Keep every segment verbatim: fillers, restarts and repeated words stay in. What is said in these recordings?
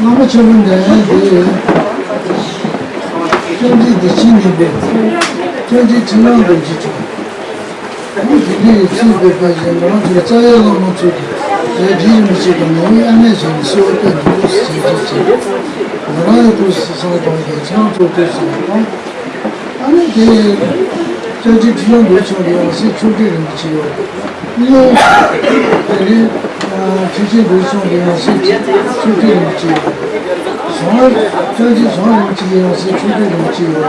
བླ་མ་ཆེན་པོ་འདི་ཡང་འདི་ཡོད། སྐྱབས་རྗེ་བདེ་ཆེན་ཉི་མའི་སྐྱབས་རྗེ་ཁྲི་ལམ་རྡོ་རྗེ་འཆང་། ཨ་ནི་དེ་འདྲའི་ཚུལ་དཔེ་པ་ཞིག་ང་རང་ཚོའི་རྩ་བའི་བླ་མ་ཚོ་གི་ལས་འབྲས་རིན་པོ་ཆེ་དང་ནོར་བུའི་ཨ་མས་བྱས་ནས་གསོལ་བ་བཏབ་ནས་ཐུགས་སུ་ཆེ་ཆེ་ཆེ། ང་རང་ཡང་ཐུགས་སུ་ཆེ་ཆེ་བཏང་སྟེ་ཁྱེད་རང་ཚོ་ཐུགས་སུ་ཆེ་ཆེ་བཏང་། ཨ་ནི་དེ་སྐྱབས་རྗེ་ཁྲི་ལམ་རྡོ་རྗེ་འཆང་གི་ཡང་སྲིད་མཆོག་སྤྲུལ་རིན་པོ་ཆེ་ཡོད། གླིང་དེ་ནི་ཁྲི་ཆེན་རྡོ་རྗེ་འཆང་གི་ཡང་སྲིད་མཆོག་སྤྲུལ་རིན་པོ་ཆེ་ཡོད། ཟམ་སྐྱབས་རྗེ་ཟམ་རིན་པོ་ཆེ་གི་ཡང་སྲིད་མཆོག་སྤྲུལ་རིན་པོ་ཆེ་ཡོད།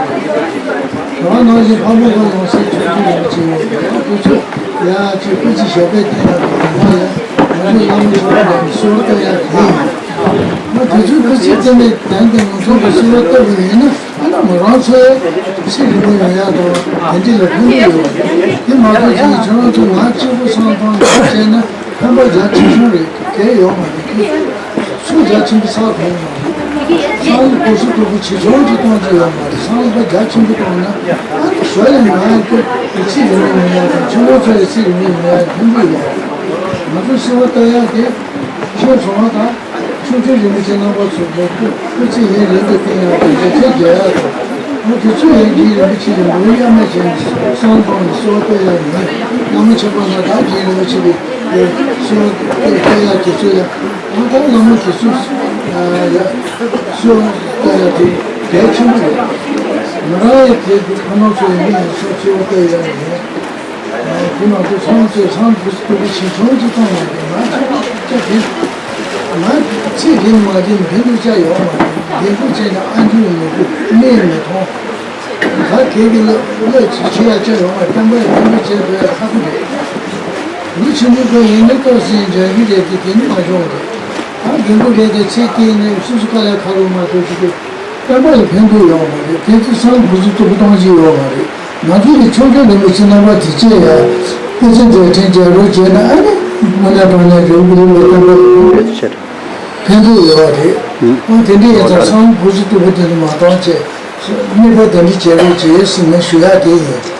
ད་ནང་བཞིན་ཕག་མོ་ཁ་ཡང་སྲིད་མཆོག་སྤྲུལ་རིན་པོ་ཆེ་ཡོད། དེ་ཚོ་ཡ་ཅིག་སྐུ་ཚེ་ཞབས་པད་བརྟན་ཡག་གི་དང་པོ་ཡ་ང་ཚོའི་བླ་མ་ཆེན་པོ་རྣམས་གསོལ་བ་བཏབ་ཡག་དེ་ཡིན། ང་དེ་ཚོའི་སྐུ་ཚེ་བརྟན་པའི་དོན་དུ་ང་ཚོ་གི་གསོལ་བ་བཏབ་པ་ཡིན་ན། ཨ་ན་མོ་རང་ཚོའི་ཚེ་རིང་པོ་ཡོང་ཡག་དང་དེ་འདྲ་ལ་ཕན་ཐོགས་ཡོད་པ་རེད། དེ་མ་གཏོགས་ཅིག་ཁྱོད་རང་ཚོ་ང་གཅིག་པུ་སང་ཐང་བྱས་ན་ཕན་པ་རྒྱ་ཆེ་ཆུང་རེད་གལ་ཡོད་མ་རེད། ཁྱོད་ཚོ་རྒྱ་ཆེན་པོ་ས་གོང་མ་རེད། སང་ལོ་གོ་སུ་དུ་གུ་ཆེ་ཆུང་གི་གཏོང་རྒྱུ་ཡོད་མ་རེད། སང་ལོ་རྒྱ་ཆེན་པོ་གཏོང་ན་ཨ་ནི་ཞོ་ཡང་ང་ཡང་ཁྱོད་ཚེ་རིང་པོ་ཡོང་ཡག་དང་ཁྱོད་རང་ཚོའི་ཚེ་རིང་པོ་ཡོང་ཡག་ཕན་ཐོགས་ཡོད་རེད། ང་ཚོ་གསོལ་བ་བཏབ་ཡག་དེ་ཁྱོད་ཚོ་ང་དང་། ཆོས་རྗེ་རིན་པོ་ཆེ་རྣམ་པ་ཚོ་གི་སྐུ་སྐུ་ཚེ་ཡུན་རིང་དུ་བརྟན་ཡག་དང་རྒྱལ་སྲས་མཇལ་ཡག་དང་། ང་དེ་ཚོ་ཡང་རྗེ་རིན་པོ་ཆེ་གི་ནོར་བུའི་ཨ་མས་བྱས་ནས་གསང་སྟོང་ནས་གསོལ་བ་བཏབ་ཡག་ཡིན། བླ་མ་ཆེན་པོ་ན་ད་རྗེ་རིན་པོ་ཆེ་གི་གསོལ་བ་བཏབ་ཡག་དེ་ཚོ་ཡང་ང་ད་བླ་མ་དེ་ཚོ་ཡ་གསོལ་བ་བཏབ་ཡག་དེ་གལ་ཆེན་པོ་རེད། ང་རང་ཡང་དེ་ཁོ་ན་ཚོ་ཡིན་ན་ཡང་གསོལ་བ་བཏབ་ཡག་ཡིན། དེ་མ་གཏོགས་ཚང་ཚོས་ཚང་དུ་སྟོབས་ཆེ་ཆུང་གཅིག་གཏོང་མ་དགོས་ང་ཚོ་ཅག་གིས་ང་ཚེ་རིང་མ་རིང་ཕན་ཐོགས་ཅག་ཡོད་མ་རེད། རྒན་པོ་བྱས་ན་ཨ་མཆོག་མི་དགོས་གནས་མི་ཐོང་། ད་གལ་གྱི་བློ་བློ་ཅིག་བྱེད་ཡ་ཅག་ཡོད་མ་རེད། བསྟན་པ་ཡི་ཕན་ཐོགས་བྱས་དགོས་ཡ་ཁག་པོ་རེད། ལོ་ཆེན་པོ་དགོས་ཡིན་ན་ཏོག་ཙམ་འཇོན་གྱི་རེད་དེ་དེ་ནི་མ་འཇོན་རེད། ད་རྒན་པོ་རེད་དེ་ཚེ་སྐྱེལ་ནས་སོ་སོ་དཀའ་ལས་ཁག་པོ་མ་ཐུབ་ཅིག་གི་བསྟན་པ་ལ་ཕན་ཐོགས་ཡོད་མ་རེད། དེ་ཚོ་སང་ཕུ་ཚོ་སྟོབས་གཏོང་གི་ཡོད་མ་རེད། ང་ཚོ་གི་ཆོས་རྒྱལ་རིན་པོ་ཆེ་རྣམ་པ་དེ་བཅས་ཡ་སྐུ་ཚེ་འབྲས་ཕྲེང་རྒྱལ་རོགས་བྱས་ན་ཨ་ནི་དངོས་གནས་དྲང་གནས་རིང་པོ་རིང་པོ་བསྟན་པ་ལ་ཕན་ཐོགས་ཡོད་རེད། ཨ་དེ་འདྲ་ཡིན་ཙང་སང་ཕུ་ཚོ་སྟོབས་དེ་ཚོ་མ་གཏོང་བྱས་གནས་པ་དེ་འདྲ་བྱེད་རོགས་བྱེད་ཟེར་ནས་ཞུ་ཡག་དེ་ཡིན།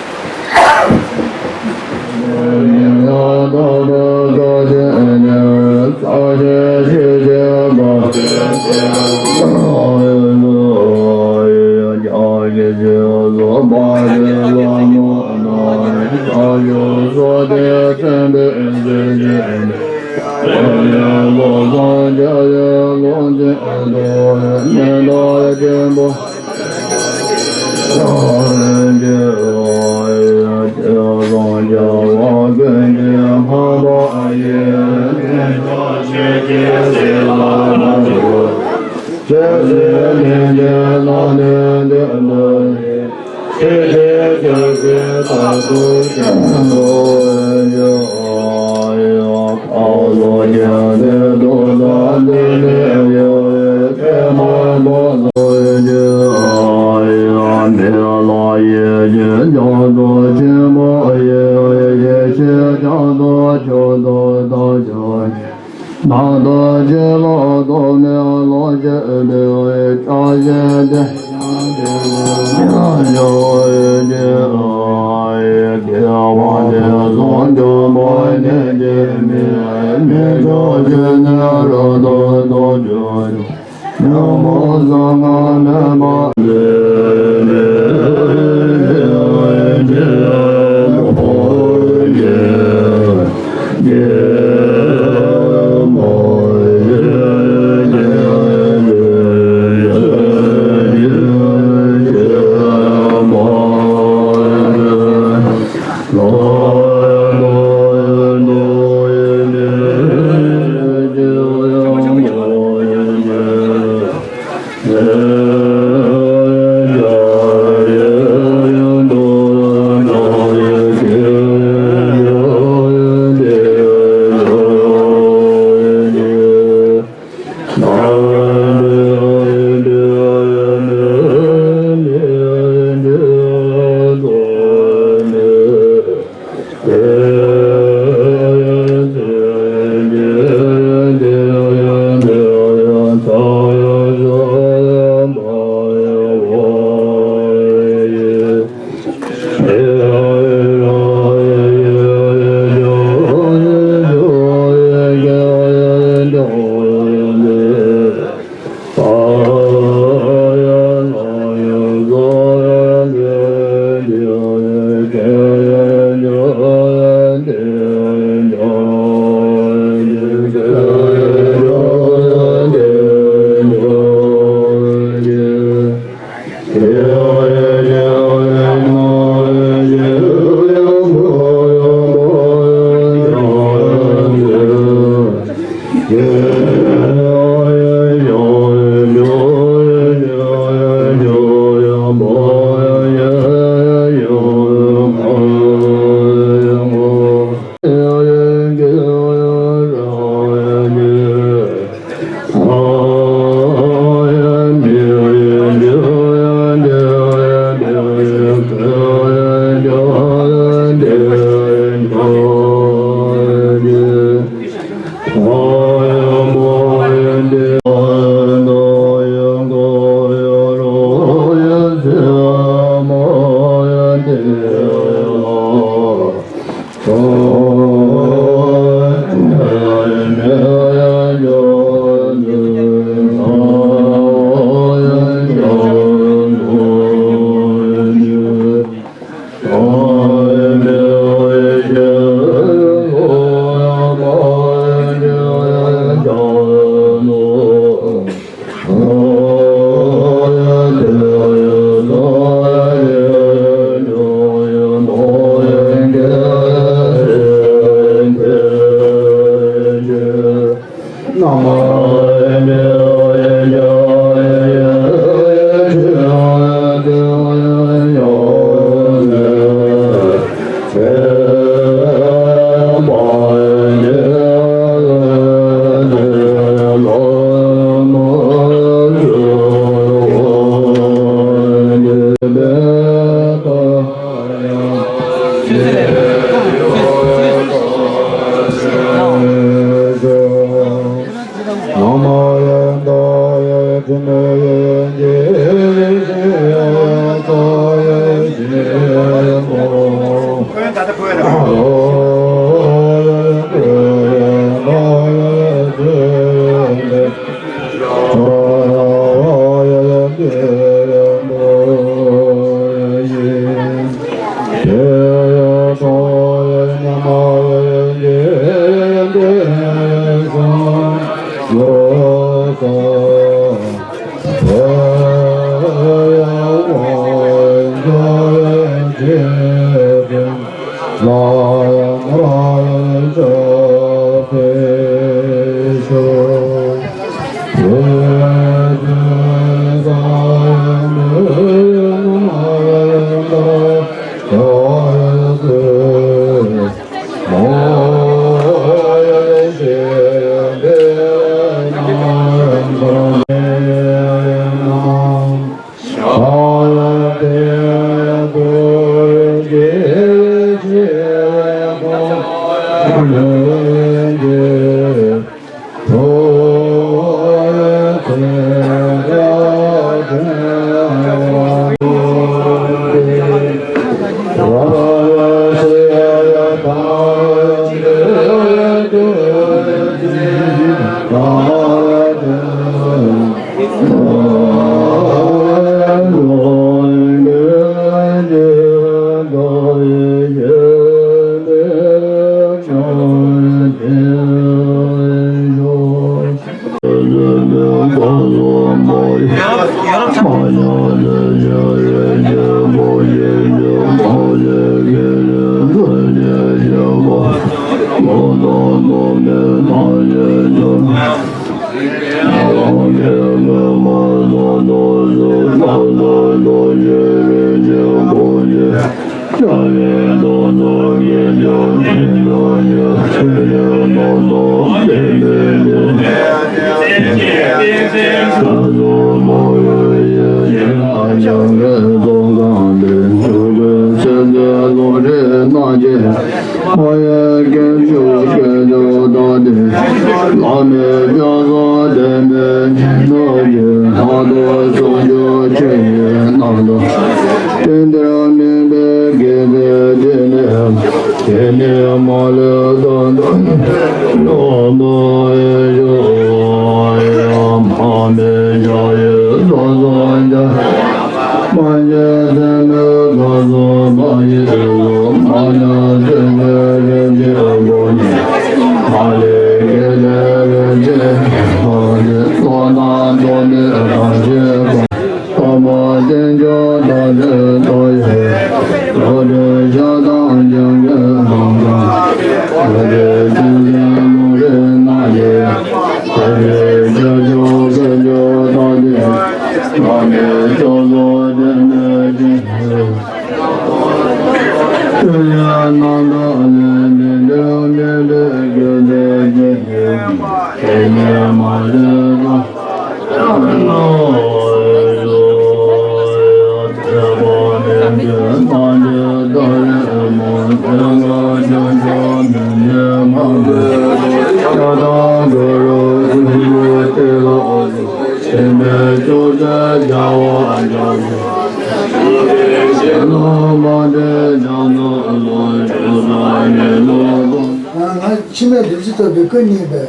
ང་འཆི་མེད་བདུད་རྩི་ཐོབ་པའི་སྐུ་བརྙེས་པས།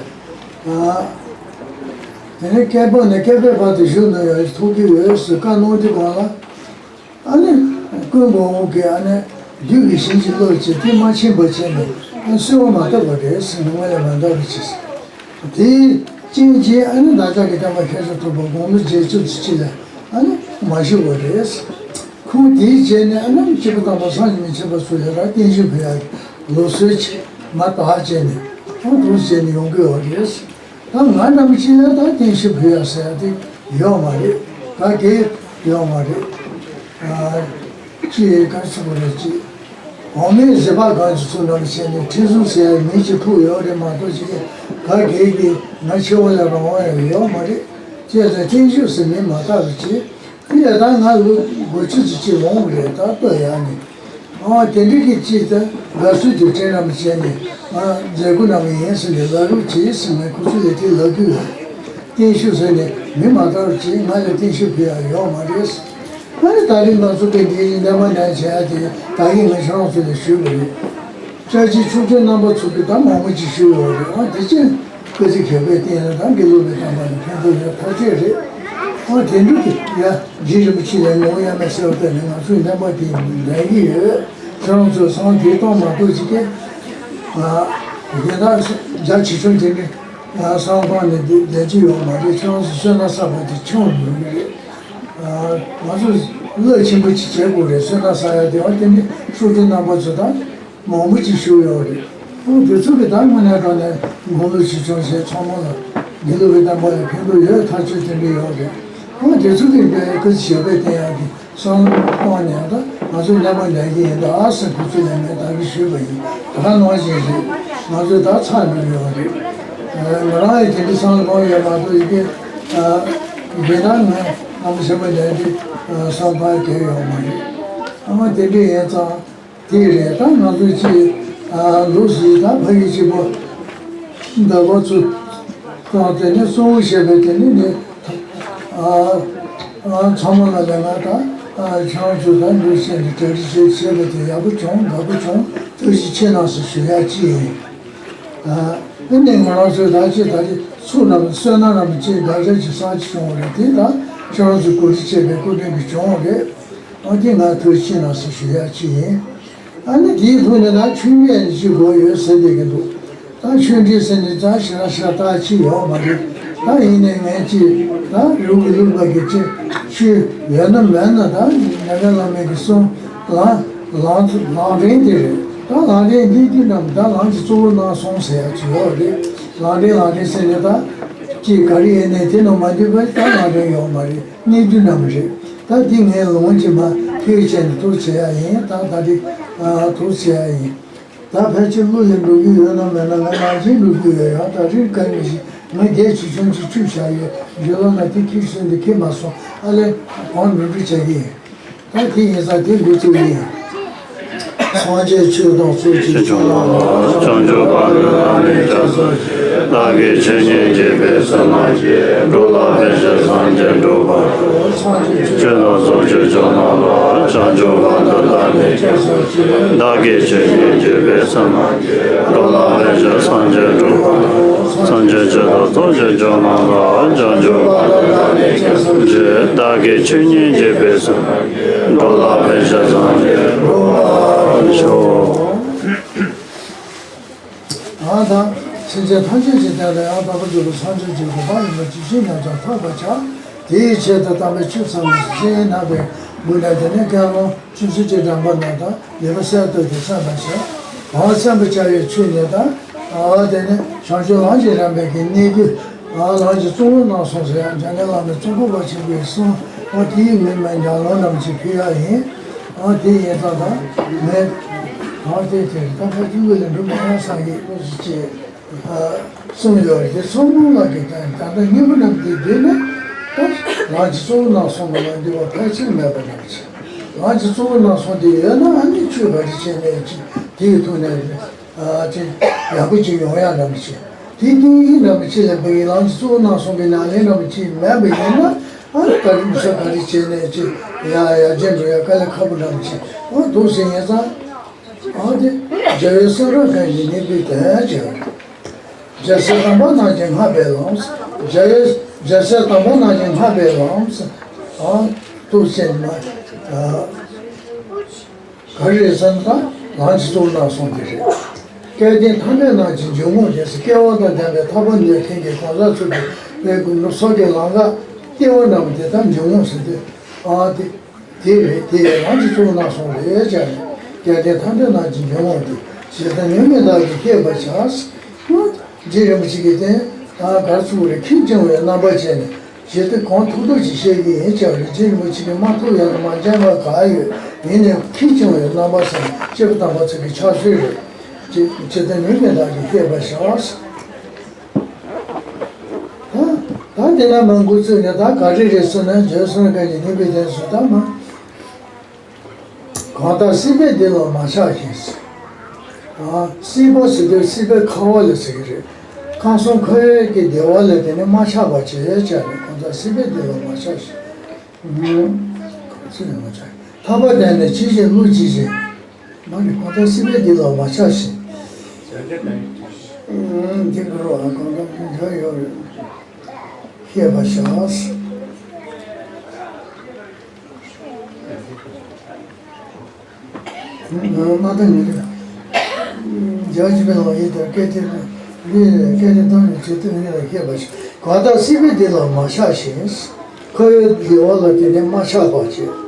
དེ་ནས་བསྐལ་པ་ནས་བསྐལ་པའི་བར་དུ་བཞུགས་ནས་ཡང་ཐོབ་ཀྱི་ཡོད་ཟེར་བཀའ་གནང་དུས་སྒང་ལ། ཨ་ནི་ཀུན་དགའ་བོ་གིས་ཨ་ནི་བདུད་ཀྱི་བྱིན་གྱིས་རློབ་བྱས་དེ་མ་ཕྱིན་པ་བྱས་ནས་ཨ་གསོལ་བ་མ་བཏབ་པ་རེད་ཟེར་ནས་སྔོན་ལ་མ་འདའ་བར་བྱས། དེའི་རྐྱེན་གྱིས་ཨ་ནི་བདག་ཅག་གི་བསྟན་པ་ཁ་ཤས་ཐོབ་པ་དགུང་ལོ་བརྒྱད་ཅུ་ཙམ་ཅིག་ལ་ཨ་ནི་མ་བཞུགས་པ་རེད། ཁོང་དེའི་རྗེས་ནས་ཨ་ནི་སྐྱེས་བུ་དམ་པ་སངས་རྒྱས་མི་ཁྱབ་པ་ཚོ་ལ་ར་བརྟན་བཞུགས་ཕུལ་ཡག་གི་ལུགས་སྲོལ་ཅིག་མ་དག་བྱས་ནས་ཁོང་དུ་བྱས་ནས་ཡོང་གི་ཡོད་རེད། ད་ང་འདྲ་མི་ཅིག་ལ་ད་བརྟན་བཞུགས་ཕུལ་ཡག་ཟེར་ཡག་དེ་ཡོད་མ་རེད། ག་གེ་ཡོད་མ་རེད། ཨ། ཅི་ཡི་ག་ཚོད་རེད་ཅི། འོ་མའི་བཟོད་པ་གང་ཅི་ཚོ་འདྲ་མི་བྱས་ནས་ཁྲི་ཟུར་ཟེར་ཡག་མི་ཅིག་ཕུག་ཡོད་རེད་མ་གཏོགས་ཅི་ག་གེ་གི་ང་ཆེ་བ་ལ་རང་དབང་ཡང་ཡོད་མ་རེད། ཅེས་ལ་བརྟན་བཞུགས་ཟེར་མིང་མ་བཏགས་པ་ཅི། དེ་ལས་ད་ང་ལོ་དགུ་བཅུ་ཙམ་ཅིག་ལོངས་རེད་ད་ལྟོས་ཡག་ནི། ཨ་དེ་འདྲ་གི་ཅིག་ད་དགའ་བསུ་དུས་དྲན་རམ་བྱས་ནས་ང་མཛད་སྒོ་གནང་བ་ཡིན་ཟེར་ནས་ལབ་རོགས་བྱེད་ཟེར་ནས་ཁོ་ཚོ་ལས་དེ་ལབ་དུས་ལ་བརྟན་བཞུགས་ཟེར་ནས་མིང་མ་བཏགས་རོགས་བྱེད། ང་ལ་བརྟན་བཞུགས་ཕུལ་ཡག་ཡོད་མ་རེད། ཨ་ནི་ད་རིང་ང་ཚོ་གི་འདིའི་ནད་མ་ནད་བྱེད་ཡག་དེ་ད་གིན་ང་ཁྱེད་རང་ཚོ་ལ་ཞུས་པ་རེད། ཅག་ཅིག་ཆོས་སྐྱོང་རྣམ་པ་ཚོ་གི་ད་མང་པོ་ཅིག་ཞུས་ཡོད་རེད། ཨ་དེ་ཅན་སྐུ་ཚེ་མཁས་པའི་རྟེན་ལ་ད་དགེ་ལུགས་པའི་བསྟན་པ་ལ་ཕན་ཐོགས་ཡོད་ཐག་ཆོད་རེད། ཨ་དེ་འདྲ་གི་ཡ་རྗེ་རིན་པོ་ཆེ་ལས་ངོ་ཡ་མེད་གསལ་བ་བཏོན་ནས་ང་ཚོའི་བསྟན་པ་དེ་ལས་ཀྱི་ཡོད། ཁྱེད་རང་ཚོས་སང་དེ་གཏོང་མ་གཏོགས་ཅིག་གི་ང་རྒན་བདག་རྒྱ་ཆེ་ཆུང་དེ་འདྲ་ང་སང་གཏོང་ནས་བསྡད་ཀྱི་ཡོད་མ་རེད། ཁྱེད་རང་ཚོ་བསོད་ནམས་བསགས་པ་དེ་ཆུང་མི་རེད། ང་ཚོ་བློས་ཆེན་པོ་ཅིག་བྱེད་དགོས་རེད། བསོད་ནམས་བསགས་ཡ་དེ་བ་དེ་འདྲ་ཤུགས་ལྡན་རྣམ་པ་ཚོ་དང་། མང་པོ་ཅིག་ཞུགས་ཡོད་རེད། ཨོ་དེ་ཚོ་གི་ད་དངོས་གནས་དྲང་གནས་དགུང་ལོ་ཆེ་ཆུང་བྱས་ཚང་མ་ལ་དགེ་ལུགས་པའི་བསྟན་པ་ལ་ཕན་ཐོགས་ཡོད་ཐག་ཆོད་དེ་འདྲ་ཡོད་རེད། ཨོ་དེ་ཚོ་གི་དཔེ་སྐུ་ཚེ་ཞབས་པད་བརྟན་ཡག་གི་བསམ་བློ་བཏང་ནས་ད་ང་ཚོ་མཉམ་པ་ལས་ཀྱི་ཡིན་ད་ཨ་སེ་ཁུ་ཚོ་ལས་མེད་ད་གི་ཞུས་པ་ཡིན། ད་ག་ནང་བཞིན་རེད། ང་ཚོ་ད་ཚར་འགྲོ་ཡོད་རེད། ང་རང་ཡི་དེ་འདྲ་བསམ་བློ་གཏོང་ཡོད་མ་གཏོགས་ཡི་གེ་དེ་ད་ང་ང་ཚོ་ཞབས་པད་ལས་འདི་བསམ་པ་གལ་ཡོད་མ་རེད། ཨ་མ་དེ་འདྲ་ཡིན་ཙང་། དེ་རེད། ད་ང་ཚོ་ཅིག་ལོ་གཞིས་ད་ཕ་ཡུལ་གཅིག་པོ་འདྲ་པོ་ཚོ་དང་དེ་ནས་གཙོ་བོ་བྱས་པའི་དེ་ནས་ནི་ཚང་མ་ལ་ལས་ང་ད་ཁྱེད་རང་ཚོ་ད་འདུག་བྱས་ནས་གྲ་སྒྲིག་བྱས་བྱས་པ་དེ་ཡག་པོ་བྱུང་དགའ་པོ་བྱུང་ཐུགས་རྗེ་ཆེ་གནང་ཟེར་ཞུ་ཡག་ཅིག་ཡིན། ཨ་ནི་ང་རང་ཚོའི་ད་ཅི་ད་ཅི་ཚུགས་རྣམས་བསོད་ནམས་རྣམས་ཅི་དགག་བྱ་ཅི་བསགས་ཅི་བྱུང་བ་རེད། དེ་ད་ཁྱེད་རང་ཚོའི་གོ་སྒྲིག་བྱས་པའི་སྐུ་དྲིན་གྱི་བྱུང་བ་རེད། ཨ་དེ་ང་ཐུགས་རྗེ་ཆེ་གནང་ཟེར་ཞུ་ཡག་ཅིག་ཡིན། ཨ་ནི་དེའི་ཐོག་ནས་ད་ཆོས་ཉིད་ཅིག་དགོས་ཡོད་ཟེར་བསྡད་ཀྱི་འདུག་ད་ཆོས་འབྲེལ་ཟེར་ནས་ད་ཞེ་དྲག་ཞེ་དྲག་ཅིག་ཡོད་མ་རེད། ད་ཡིན་ནའི་ངས་ཅི་ད་རུ་གི་ལུག་པ་གི་ཅི་ཆོས་ཡོད་ན་མེད་ན་ད་ཉ་ག་བླ་མའི་གི་གསུང་ལམ་ལམ་ལམ་འདྲེན་དེ་རེད། ད་ལམ་འདྲེན་འདི་འདི་རྣམས་ད་ལམ་གྱི་གཙོ་བོ་གནང་སོང་ཟེར་ཡག་ཅིག་ཡོད་རེད། ལམ་འདྲེན་ལམ་འདྲེན་ཟེར་ནས་ད་ཅི་ག་རེ་ཡིན་ནའི་དེ་རྣམས་མ་འདུས་པ་ད་ལམ་འདྲེན་ཡོད་མ་རེད། གནས་དུས་རྣམས་རེད། ད་འདི་ངས་ལོངས་ཀྱི་མ་ཐེག་བྱས་ནས་ཐུགས་བྱེད་ཡ་ཡིན། ད་ད་འདི་ཐུགས་བྱེད་ཡ་ཡིན། ད་ཕལ་ཆེར་གླུ་ལེན་འགྲོ་གི་ཡོད་ན་མེད་ན་ང་ནང་བཞིན་འགྲོ་གི་ཡོད། ཡང་ད་རིང་ག་ནས་ཞིག་ང་རྒྱལ་ཆེ་ཆུང་ཅིག་ཁྲུས་བྱ་ཡོད་འཇོལ་ལོ་ན་དེ་ཁྱེར་སོང་འདི་ཁྱེར་མ་སོང་ཨ་ལས་གང་འགྲོ་འགྲོ་བྱ་གི་ཡིན། ད་དེ་ཡིན་ཙང་དེ་འགོ་བཙུགས་ཡིན། སངས་རྒྱས་ཆོས་དང་ཚོགས་ཀྱི་མཆོག་རྣམས་ལ། བྱང་ཆུབ་བར་དུ་བདག་ནི་སྐྱབས་སུ་མཆི། བདག་གིས་ཆོས་ཉིད་ཀྱི་དཔེ་སུ་མ་མཆིས། འགྲོ་ལ་ཕན་ཕྱིར་སངས་རྒྱས་འགྲུབ་པར་ཤོག་ཆོས་དང་ཚོགས་ཀྱི་མཆོག་རྣམས་ལ། བྱང་ཆུབ་བར་དུ་བདག་ནི་སྐྱབས་སུ་མཆི། བདག་གིས་ཆོས་ཉིད་ཀྱི་དཔེ་སུ་མ་མཆིས། འགྲོ་ལ་ཕན་ཕྱིར་སངས་རྒྱས་འགྲུབ་པར་ཤོག་སངས་རྒྱས་ཆོས་དང་ཚོགས་ཀྱི་མཆོག་རྣམས་ལ། བྱང་ཆུབ་བར་དུ་བདག་ནི་སྐྱབས་སུ་མཆི། བདག་གིས་ཆོས་ཉིད་ཀྱི་དཔེ་སུ་མ་མཆིས། འགྲོ་ལ་ཕན་ཕྱིར་སངས་རྒྱས་འགྲུབ་པར་ཤོག་ཨ་དང་། སེམས་ཅན་ཐམས་ཅད་ཀྱི་དོན་ལ་ཡང་དག་པར་རྫོགས་པའི་སངས་རྒྱས་ཀྱི་གོ་འཕང་ཡིན་པ་ཇི་བཞིན་ཉམས་སུ་ཐག་པར་བྱ། དེའི་ཆེད་དུ་དམ་པའི་ཆོས་ཚང་བའི་ཞིང་ནང་པའི་མགུལ་ནས་དེ་ནས་ཀན་ལོང་ཆུ་ཚོད་ཀྱི་འགྲམ་པ་ན་དང་ལེགས་པར་གསལ་བཏབ་སྟེ་གསན་པར་བྱ། གང་གསན་པར་བྱ་བའི་ཆོས་ནི་དང་། ཨ་དེ་ནི་བྱང་ཆུབ་ལམ་གྱི་རིམ་པའི་གི་གནས་རྒྱུད། ཨ་ལམ་གྱི་གཙོ་བོ་རྣམས་གསུངས་ཟེར་ཡང་འཇམ་མགོན་བླ་མའི་གཙུག་ཕུད་པ་ཆེན་པོའི་གསུང་། ཨ་དེའི་ངོས་ནས་ཉམས་ལེན་རྣམས་ཀྱི་ཕུལ་ཡག་ཡིན། ཨ་དེ་ཡིན་ཙང་ད་ངས་གང་དེ་དེར་ད་ལྟ་ཀུན་དགའ་ལས་འགྲུབ་མ་ཡང་སངས་རྒྱས་སྐུ་གཟུགས་ཅེས་གསུངས་ཡོད་རེད། དེ་ཚོ་སྔོན་ལ་གི་དོན་ད་ལྟ་སྙིང་པོ་རྣམས་དེ་འདི་ནི་ད་ལམ་གྱི་གཙོ་བོ་རྣམས་གསུངས་པ་ལ་འདུས་པ་ཕལ་ཆེར་མེད་པ་རྣམས་ཀྱི་ལམ་གྱི་གཙོ་བོ་རྣམས་གསུངས་དེ་ཡོད་ན་ཨ་ནི་ཆོས་ག་རེ་བྱས་ནས་ཅིག་དེའི་ཐོག་ནས། ཨ་ཅིག་ཡག་པོ་ཅིག་ཡོང་ཡག་འདྲ་མི་ཤེས། དེ་ཏིང་ངེ་འདྲ་མི་ཤེས་ལ་བོད་ཡིག་ལམ་གྱི་གཙོ་བོ་རྣམས་གསུངས་པའི་ནང་ལན་འདྲ་མི་ཅིག་མེད་པ་ཡིན་ན། ཨ་ག་རེ་མི་ས་ག་རེ་བྱས་ནས་ཅི་ཡ་ཡ་རྗེས་འགྲོ་ཡ་དཀའ་ལས་ཁག་པོ་འདྲ་མི་བྱེད། ཨ་འདུག་ཟེར་ཡིན་ཙང་། ཨ་དེ་རྒྱལ་བའི་གསུང་རབ་གང་ཡིན་ནི་པའི་དོན་བྱས། རྒྱལ་སྲས་དམ་པ་རྣམས་ཀྱིས་བསྔགས་པའི་ལམ། རྒྱལ་བའི་རྒྱལ་སྲས་དམ་པ་རྣམས་ཀྱིས་བསྔགས་པའི་ལམ། ཨ་འདུག་ཟེར་ན། ཨ། ག་རེ་རེད་ཟེར་ན་ད་ལམ་གྱི་གཙུག་ལག་གསུམ་དེ་རེད། སྐལ་ལྡན་ཐམས་ཅད་རྣམས་ཀྱི་འཇུག་ངོགས་དེ། སྐལ་བ་དང་ལྡན་པའི་ཐར་པ་འདོད་མཁན་གྱི་གང་ཟག་ཚོ་གི་བའི་ཀུན་ཏུ་སོ་སྐྱེ་ལམ་ཁ་སྐྱེ་བོ་རྣམས་དེ་ལྟར་འཇུག་ངོགས་ཟེར་དུས། ཨ་དེ་དེ་རེད། དེ་ལམ་གྱི་གཙུག་ལག་གསུམ་རེད་ཅེས་ནས། སྐལ་ལྡན་ཐམས་ཅད་རྣམས་ཀྱི་འཇུག་ངོགས་དེ། ཇི་ལྟར་ནུས་མེད་བདག་གིས་བཤད་པར་བྱ། རྗེ་རིན་པོ་ཆེ་གིས་དེ་ཨ་གར་ཚུགས་རེད། ཁེངས་སྐྱུང་བའི་རྣམ་པ་བྱས་ནས། ཇི་ལྟར་གང་ཐུབ་ཐུབ་ཅིག་བཤད་ཀྱི་ཡིན་ཅེས་རེད། རྗེ་རིན་པོ་ཆེ་གིས་མ་ཐུབ་ཡ་དང་མ་འཇོན་པ་ག་ཡོད། ཡིན་ནའི་ཁེངས་སྐྱུང་བའི་རྣམ་པ་ཟེར་ན་སྐྱེས་བུ་དམ་པ་ཚོ་གི་ཕྱག་སྲོལ་རེད། ཅེས་ཇི་ལྟར་ནུས་མེད་བདག་གིས་བཤད་པར་བྱ། ད་ད་དེ་ན་མ་འགོ་བཙུགས་ནས་ད་ག་རེ་རེད་ཟེར་ན། རྗེ་གསུང་གི་ནི་ནུས་པའི་དོན་སུ་ད་མ། གང་ལྟར་སྲིད་པའི་སྡེ་ལ་མ་ཆགས་ཤིང་། ཨ་སྲིད་པ་ཟེར་དུས་སྲིད་པའི་ཁ་བ་ལ་ཟེར་གྱི་རེད། ཁམས་གསུམ་ཁ་བའི་གི་བདེ་བ་ལ་དེ་ནི་མ་ཆགས་པ་བྱས་བྱས་ནས། གང་ལྟར་སྲིད་པའི་སྡེ་ལ་མ་ཆགས་ཤིང་། ཨུམ། ཁམས་གསུམ་ལ་མ་ཆགས། ཐར་པ་དོན་ལ་ཇི་བཞིན་བསླུ་བྱེད་ཅིང་། མ་ནི་གང་ལྟར་སྲིད་པའི་སྡེ་ལ་མ་ཆགས་ཤིང་། ཨུམ། འདི་ག་རུ་ཨ་གང་ལྟར་འདི་འདྲ་ཡོད་རེད། ཤེས་པར་བྱ། མ་དང་ཉེ་རིང་། རྒྱལ་བ་བྱིས་པའི་ལམ་ཡིན་ཏེ། སྐད་དེ་ལུས་ལས་སྐད་དེ་གཏམ་ནི་ཇི་ལྟར་ཉེ་ལ་ཤེས་པར་བྱ། གང་ལྟར་སྲིད་པའི་སྡེ་ལ་མ་ཆགས་ཤིང་། ཁ་བའི་བདེ་བ་ལ་དེ་ནི་མ་ཆགས་པར་བྱེད།